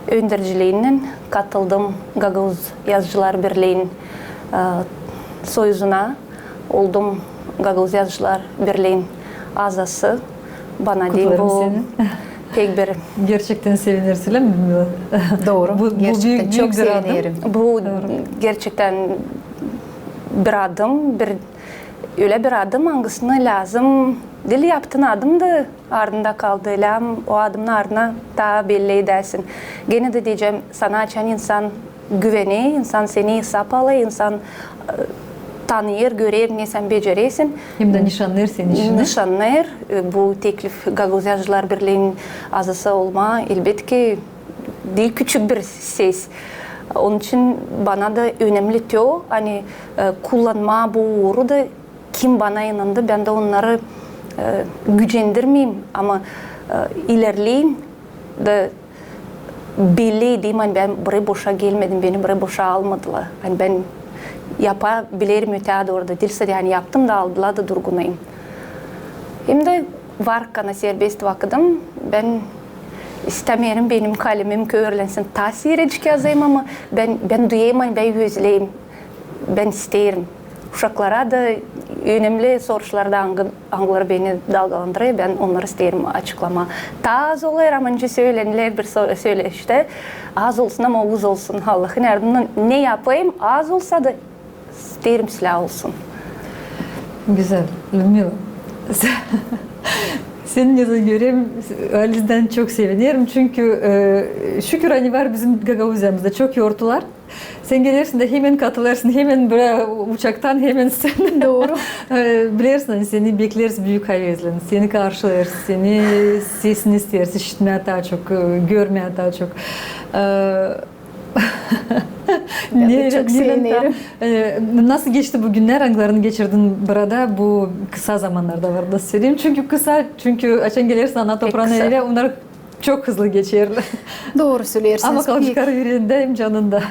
önderciliinnän katıldım Gagauz Yazıcılar Birliin soyuzuna. Oldum Gagauz Yazıcılar Birliin azası. Bana deyni bu pek bir... Gerçektän sevineriz, ölä mi, Lüdmila? Dooru. Bu, bu gerçektän büük, çok büük bir adım. Bu gerçektän bir adım, bir ölä bir adım, angısını lääzım diil yaptın, adım da ardında kaldı. Lääzım o adımın ardına taa belli edäsin. Genä dä deyecäm, sana açan insan güvenä, insan seni esap alêr, insan tanıyêr, görer, ne sän beceräsin. Hem dä nışannêêr senin işini. Nışannêêr. Bu teklif, Gagauz Yazıcılar Birliin azası olmaa, elbetki, diil küçük bir ses. Onun için bana da önemli te o, ani kullanmaa bu uuru da, kim bana inandı, bän dä onnarı gücendirmeyim, ama ilerleyin dä belli edeyim, ani bän burayı boşa gelmedim, beni burayı boşa almadılar. Ani bän yapabilirim ötää dooru da, diil sade ani yaptım da aldılar da durgunayım. Hem dä var kana serbest vakıdım, bän istämeerim benim kalemim körlensin. Taa siirecik yazayım, ama bän, bän duyêrım, ani bän özleyim. Bän isteerim. Uşaklara da önemli soruşlarda, angı, angıları beni dalgalandırêr, bän onnarı isteerim açıklamaa. Taa az olêr, ama nicä sölenilär bir sö-, söleştä, az olsun, ama uz olsun. Allahın yardımınnan ne yapayım, az olsa da isteerim islää olsun. Gözäl. Lüdmila, seni ne zaman görerim, halizdän çok sevinerim. Çünkü, e, şükür, ani var bizim Gagauziyamızda çok yortular. Sän gelersin dä hemen katılêrsın, hemen bölä uçaktan, hemen sän. Dooru. E, bilersin, ani seni bekleeriz büük havezlän, seni karşılêêrız, seni sesini isteeriz işitmää taa çok, e, görmää taa çok. E, bän dä çok sevinerim. E, nasıl geçti bu günnär, angılarını geçirdin burada, bu kısa zamannarda, var da söleyim. Çünkü kısa, çünkü açan gelersin ana topraana, ölä, onnar çok hızlı geçerlär. Dooru söleersiniz. Ama kalıceklar üreendä hem canında.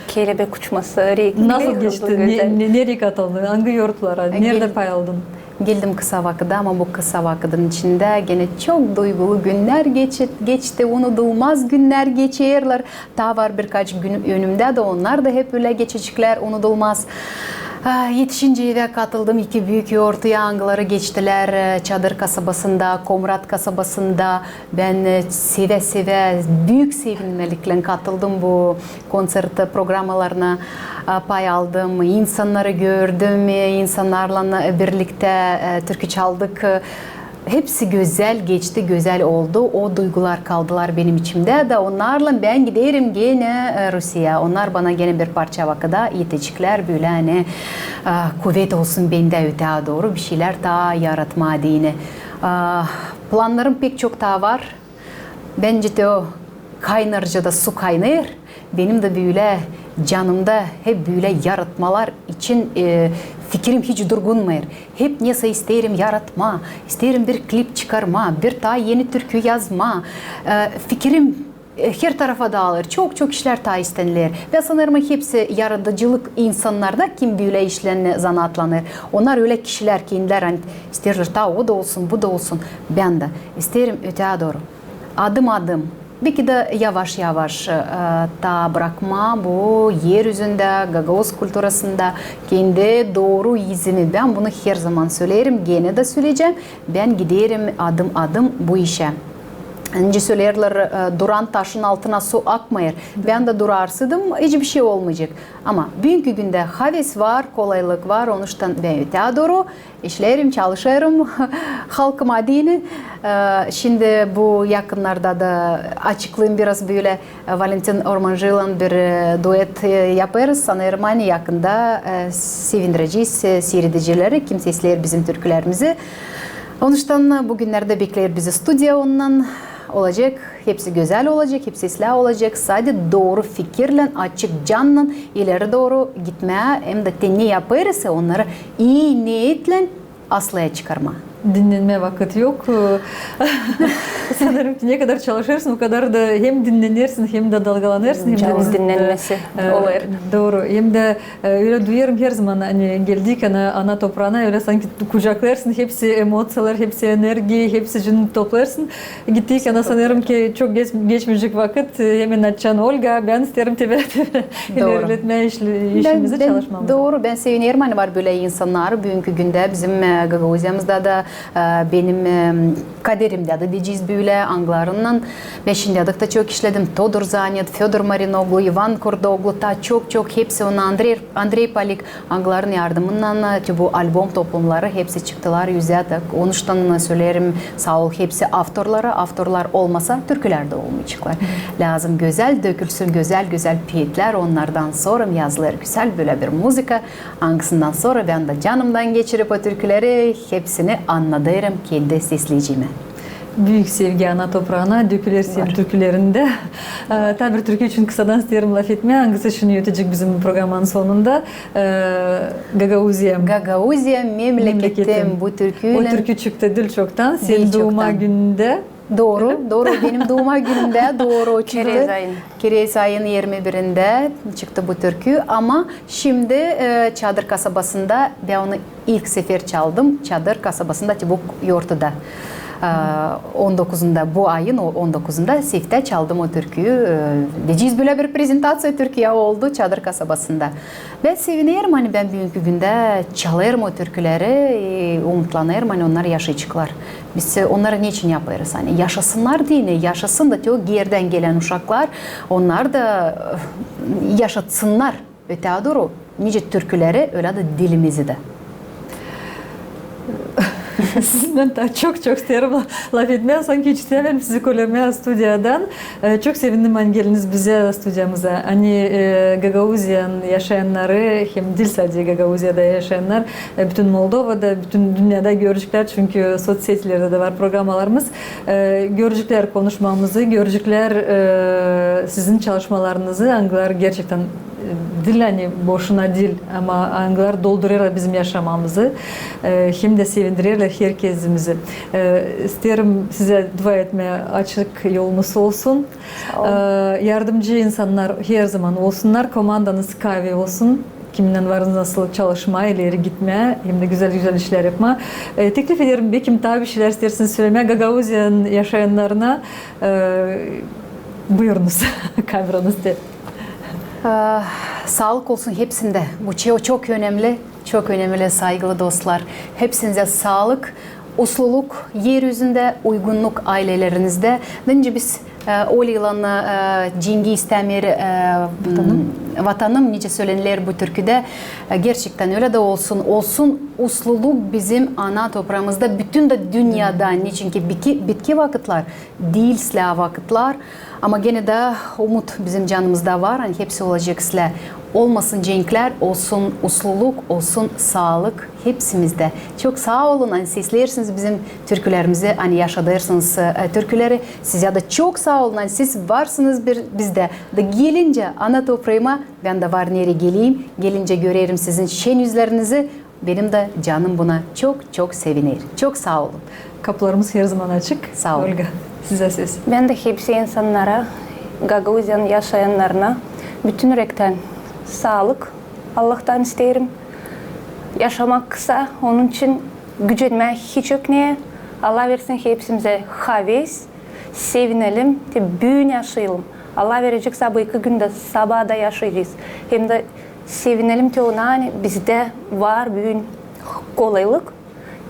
Kelebek uçması, renkli. Nasıl geçti? Ne, ne, nereyi katıldın? Angı yortulara? Neredä pay aldın? Geldim kısa vakıda, ama bu kısa vakıdın içindä genä çok duygulu günnär geçi-, geçti, unudulmaz günnär geçerlär. Taa var birkaç gün önümdä dä, onnar da hep ölä geçeceklär, unudulmaz. Ah, etişinceyä katıldım iki büük yortuya, angıları geçtilär, e, Çadır kasabasında, Komrat kasabasında. Bän, e, sevä-sevä, büük sevinmeliklän katıldım bu koncert programmalarına, a, pay aldım, insannarı gördüm, e, insannarlan, e, birliktä, e, türkü çaldık. E, hepsi gözäl geçti, gözäl oldu. O duygular kaldılar benim içimdä da onnarlan bän giderim genä, e, Rusiyaya. Onnar bana genä bir parça vakıda eteceklär, bölä, ani, e, kuvet olsun bendä ötää dooru bir şeylär taa yaratmaa deyni. E, plannarım pek çok taa var. Bän, nicä o kaynarcada su kaynêêr, benim dä bölä canımda hep bölä yaratmalar için, e, fikirim hiç durgunmêêr. Hep nesä isteerim yaratmaa, isteerim bir klip çıkarmaa, bir taa eni türkü yazmaa. E, fikirim, e, her tarafa daalêr, çok-çok işlär taa isteniler. Bän sanêrım, hepsi yaradıcılık insannarda, kim bölä işlän zanaatlanêr. Onnar ölä kişilär, kendileri, ani isteerlär, taa o da olsun, bu da olsun. Bän dä isteerim ötää dooru. Adım-adım, beki dä yavaş-yavaş, e, taa brakmaa bu er üzündä, gagauz kulturasında kendi dooru izimi. Bän bunu her zaman söleerim, genä dä söleyecäm. Bän giderim adım-adım bu işä. Nicä söleerlär, e, duran taşın altına su akmêêr. Bän dä durarsaydım, hiç bir şey olmayacek. Ama büünkü gündä haves var, kolaylık var, onuştan bän ötää dooru işleerim, çalışêrım halkıma deyni. E, şindi bu yakınnarda da açıklayım biraz bölä, e, Valentin Ormancıylan bir, e, duet, e, yapêrız. Sanêrım, ani yakında, e, sevindirecez, e, siiredicileri, kim sesleer bizim türkülerimizi. Onuştan bu günnerdä bekleer bizi studiya ondan. Olacek, hepsi gözäl olacek, hepsi islää olacek. Sade dooru fikirlän, açık cannan ileri dooru gitmää, hem dä te ne yapêrsın, onnarı ii neetlän aslaya çıkarmaa. Dinnenmää vakıt yok. Sanêrım ki, ne kadar çalışêrsın, o kadar da hem dinnenersin, hem dä dalgalanêrsın, hem dä... Canın dinnenmesi, e, olêr. Dooru. Hem dä, e, ölä duyêrım her zaman, ani geldikän ana, ana topraana, ölä sanki kucaklêêrsın hepsi emosiyalar, hepsi energiya, hepsicini toplêêrsın. Gittikän ana, sanêrım ki, çok geç-, geçmeyecek vakıt, e, hemen açacaan: Olga, bän isteerim te bölä ilerletmää işimizi, çalışmamızı. Dooru, bän sevinerim, ani var bölä insannar. Büünkü gündä bizim, e, Gagauziyamızda da, e, benim, e, kaderimdä dä deyecez bölä, angılarınnan bän şindiyädek dä çok işledim. Todur Zanet, Födor Marinoglu, İvan Kurdoglu, taa çok-çok hepsi, onnar Andrey, Andrey Palik, angıların yardımınnan, e, te bu albom toplumları hepsi çıktılar üzä. Onuştan söleerim saa ol hepsi avtorlara. Avtorlar olmasa, türkülär dä olmayaceklar. Lääzım gözäl dökülsün, gözäl-gözäl peetlär, onnardan sora yazılêr gözäl bölä bir muzıka, angısından sora bän dä canımdan geçirip o türküleri hepsini annadêrım kendi sesleyicimä. Büük sevgi ana topraana döküler senin türkülerindä. E, taa bir türkü için kısadan isteerim lafetmää, angısı şindi ötecek bizim programmanın sonunda. E, Gagauziyam. Gagauziyam memleketim, bu türküylän. O türkü çıktı diil çoktan, senin duuma günündä. Dooru, dooru. Benim duuma günümdä, dooru, o çıktı. Kirez ayın. Kirez ayın irmi birindä çıktı bu türkü. Ama şindi, e, Çadır kasabasında bän onu ilk sefer çaldım. Çadır kasabasında, te bu yortuda. E, on dokuzunda, bu ayın o-, on dokuzunda Seftä çaldım o türküyü. E, deyecez, bölä bir prezentaţiya türküyä oldu Çadır kasabasında. Bän sevinerim, ani bän büünkü gündä çalêrım o türküleri, e, umutlanêrım, ani onnar yaşayaceklar. Biz, e, onnarı neçin yapêrız? Ani yaşasınnar deyni, yaşasın da te o geerdän gelän uşaklar, onnar da, e, yaşatsınnar ötää dooru nicä türküleri, ölä dä dilimizi dä. Sizinnän taa çok-çok isteerim la-, lafetmää, sanki hiç istämeerim sizi kölemää studiyadan. E, çok sevindim, ani geldiniz bizä studiyamıza. Ani, e, Gagauziyanın yaşayannarı, hem diil sade Gagauziyada yaşayannar, e, bütün Moldovada, bütün dünnedä göreceklär, çünkü soţsetilerdä dä var programmalarımız. E, göreceklär konuşmamızı, göreceklär, e, sizin çalışmalarınızı, angılar gerçektän, e, diil ani boşuna diil, ama angılar doldurêrlar bizim yaşamamızı, e, hem dä sevindirerlär herkezimizi. E, isteerim sizä dua etmää, açık yolunuz olsun. Saa olun. E, yardımcı insannar her zaman olsunnar, komandanız kaavi olsun, kiminnän var nasıl çalışmaa, ileri gitmää, hem dä gözäl-gözäl işlär yapmaa. E, teklif ederim, bekim taa bir şeylär isteersiniz sölemää Gagauziyanın yaşayannarına. E, buyurunuz, kameranız te. E, saalık olsun hepsindä. Bu ço-, çok önemli. Çok önemli, saygılı dostlar. Hepsinizä saalık, usluluk er üzündä, uygunnuk ayleleriniztä. Nicä biz, e, Olgaylan, e, cengi istämeer, e, vatanım, nicä sölener bu türküdä. E, gerçektän ölä dä olsun. Olsun usluluk bizim ana topraamızda, bütün dä dünnedä. Neçinki bitki, bitki vakıtlar, diil islää vakıtlar. Ama genä dä umut bizim canımızda var, ani hepsi olacek islää. Olmasın cenklär, olsun usluluk, olsun saalık hepsimizdä. Çok saa olun, ani sesleersiniz bizim türkülerimizi, ani yaşadêrsınız, e, türküleri. Sizä dä çok saa olun, ani siz varsınız bir, bizdä. Da gelincä ana topraama, bän dä var nereyi geleyim, gelincä görerim sizin şen üzlerinizi. Benim dä canım buna çok-çok seviner. Çok saa olun. Kapularımız her zaman açık. Saa olun. Olga, sizä söz. Bän dä hepsi insannara, Gagauziyanın yaşayannarına bütün ürektän saalık Allahtan isteerim. Yaşamak kısa, onun için gücenmää hiç yok neyä. Allah versin hepsimizä haves, sevinelim, te büün yaşayalım. Allah verecek sabaankı gündä, sabaa da yaşayacez. Hem dä sevinelim te ona, ani bizdä var büün kolaylık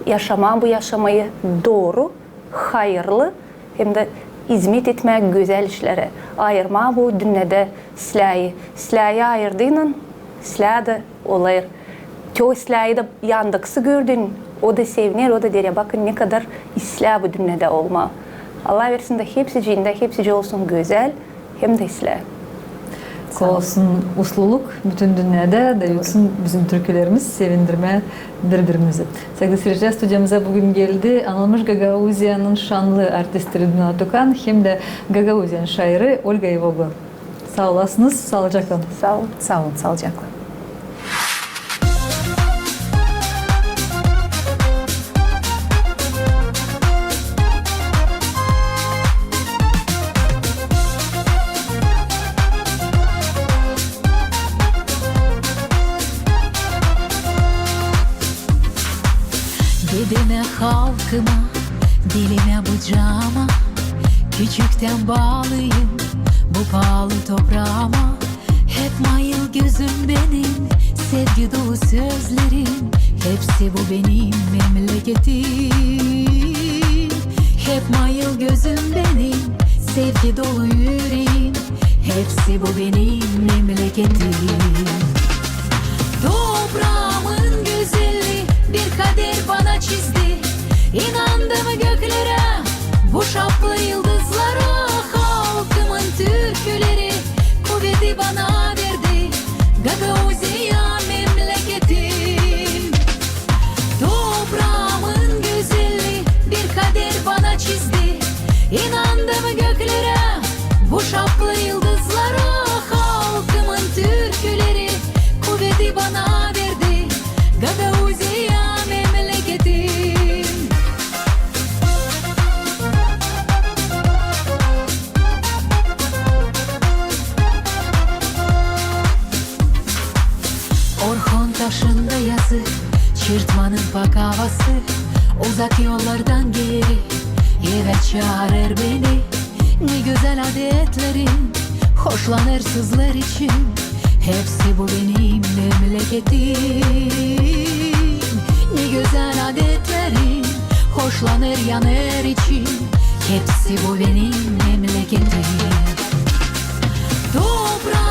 yaşamaa bu yaşamayı dooru, hayırlı, hem dä izmet etmää gözäl işlerä, ayırmaa bu dünnedä islääyi. İslääyi ayırdıynan, islää dä olêr. Te o islääyi dä yandakısı gördüün, o da seviner, o da deer: bakın, ne kadar islää bu dünnedä olmaa. Allah versin dä hepsicindä, hepsicä olsun gözäl hem dä islää. Saalık. Olsun usluluk bütün dünnedä, da olsun bizim türkülerimiz sevindirmää biri-birimizi. Saygılı seyircilär, studiyamıza büün geldi anılmış Gagauziyanın şanlı artisti Lüdmila Tukan hem dä Gagauziyanın şairi Olga Evoglu. Saa olasınız, saalıcaklan. Saa olun. Saa olun, saalıcaklan. Dedemä, halkıma, dilimä, bucaama, küçüktän baalıyım bu paalı topraama. Hep maal gözüm benim sevgi dolu sözlerim, hepsi bu benim memleketim. Hep maal gözüm benim, sevgi dolu üreem, hepsi bu benim memleketim. Topraamın gözelliini bir kader bana çizdi. İnandım göklerä, bu şafaklı yıldızlara, halkımın türküleri kuveti bana verdi. Gagauziya memleketim. Topraamın gözelliini bir kader bana çizdi. İnandım göklerä, bu şafaklı yıldızlara, halkımın türküleri kuveti bana verdi. Gagauziya memleketim. Orhon taşında yazı, çırtmanın pak avası, uzak yollardan geeri evä çaarêr beni. Ne gözäl adetlerin, hoşlanêr sızlêr içim, hepsi bu benim memleketim. Ne gözäl adetlerin, hoşlanêr, yanêr içim, hepsi bu benim memleketim. Topra-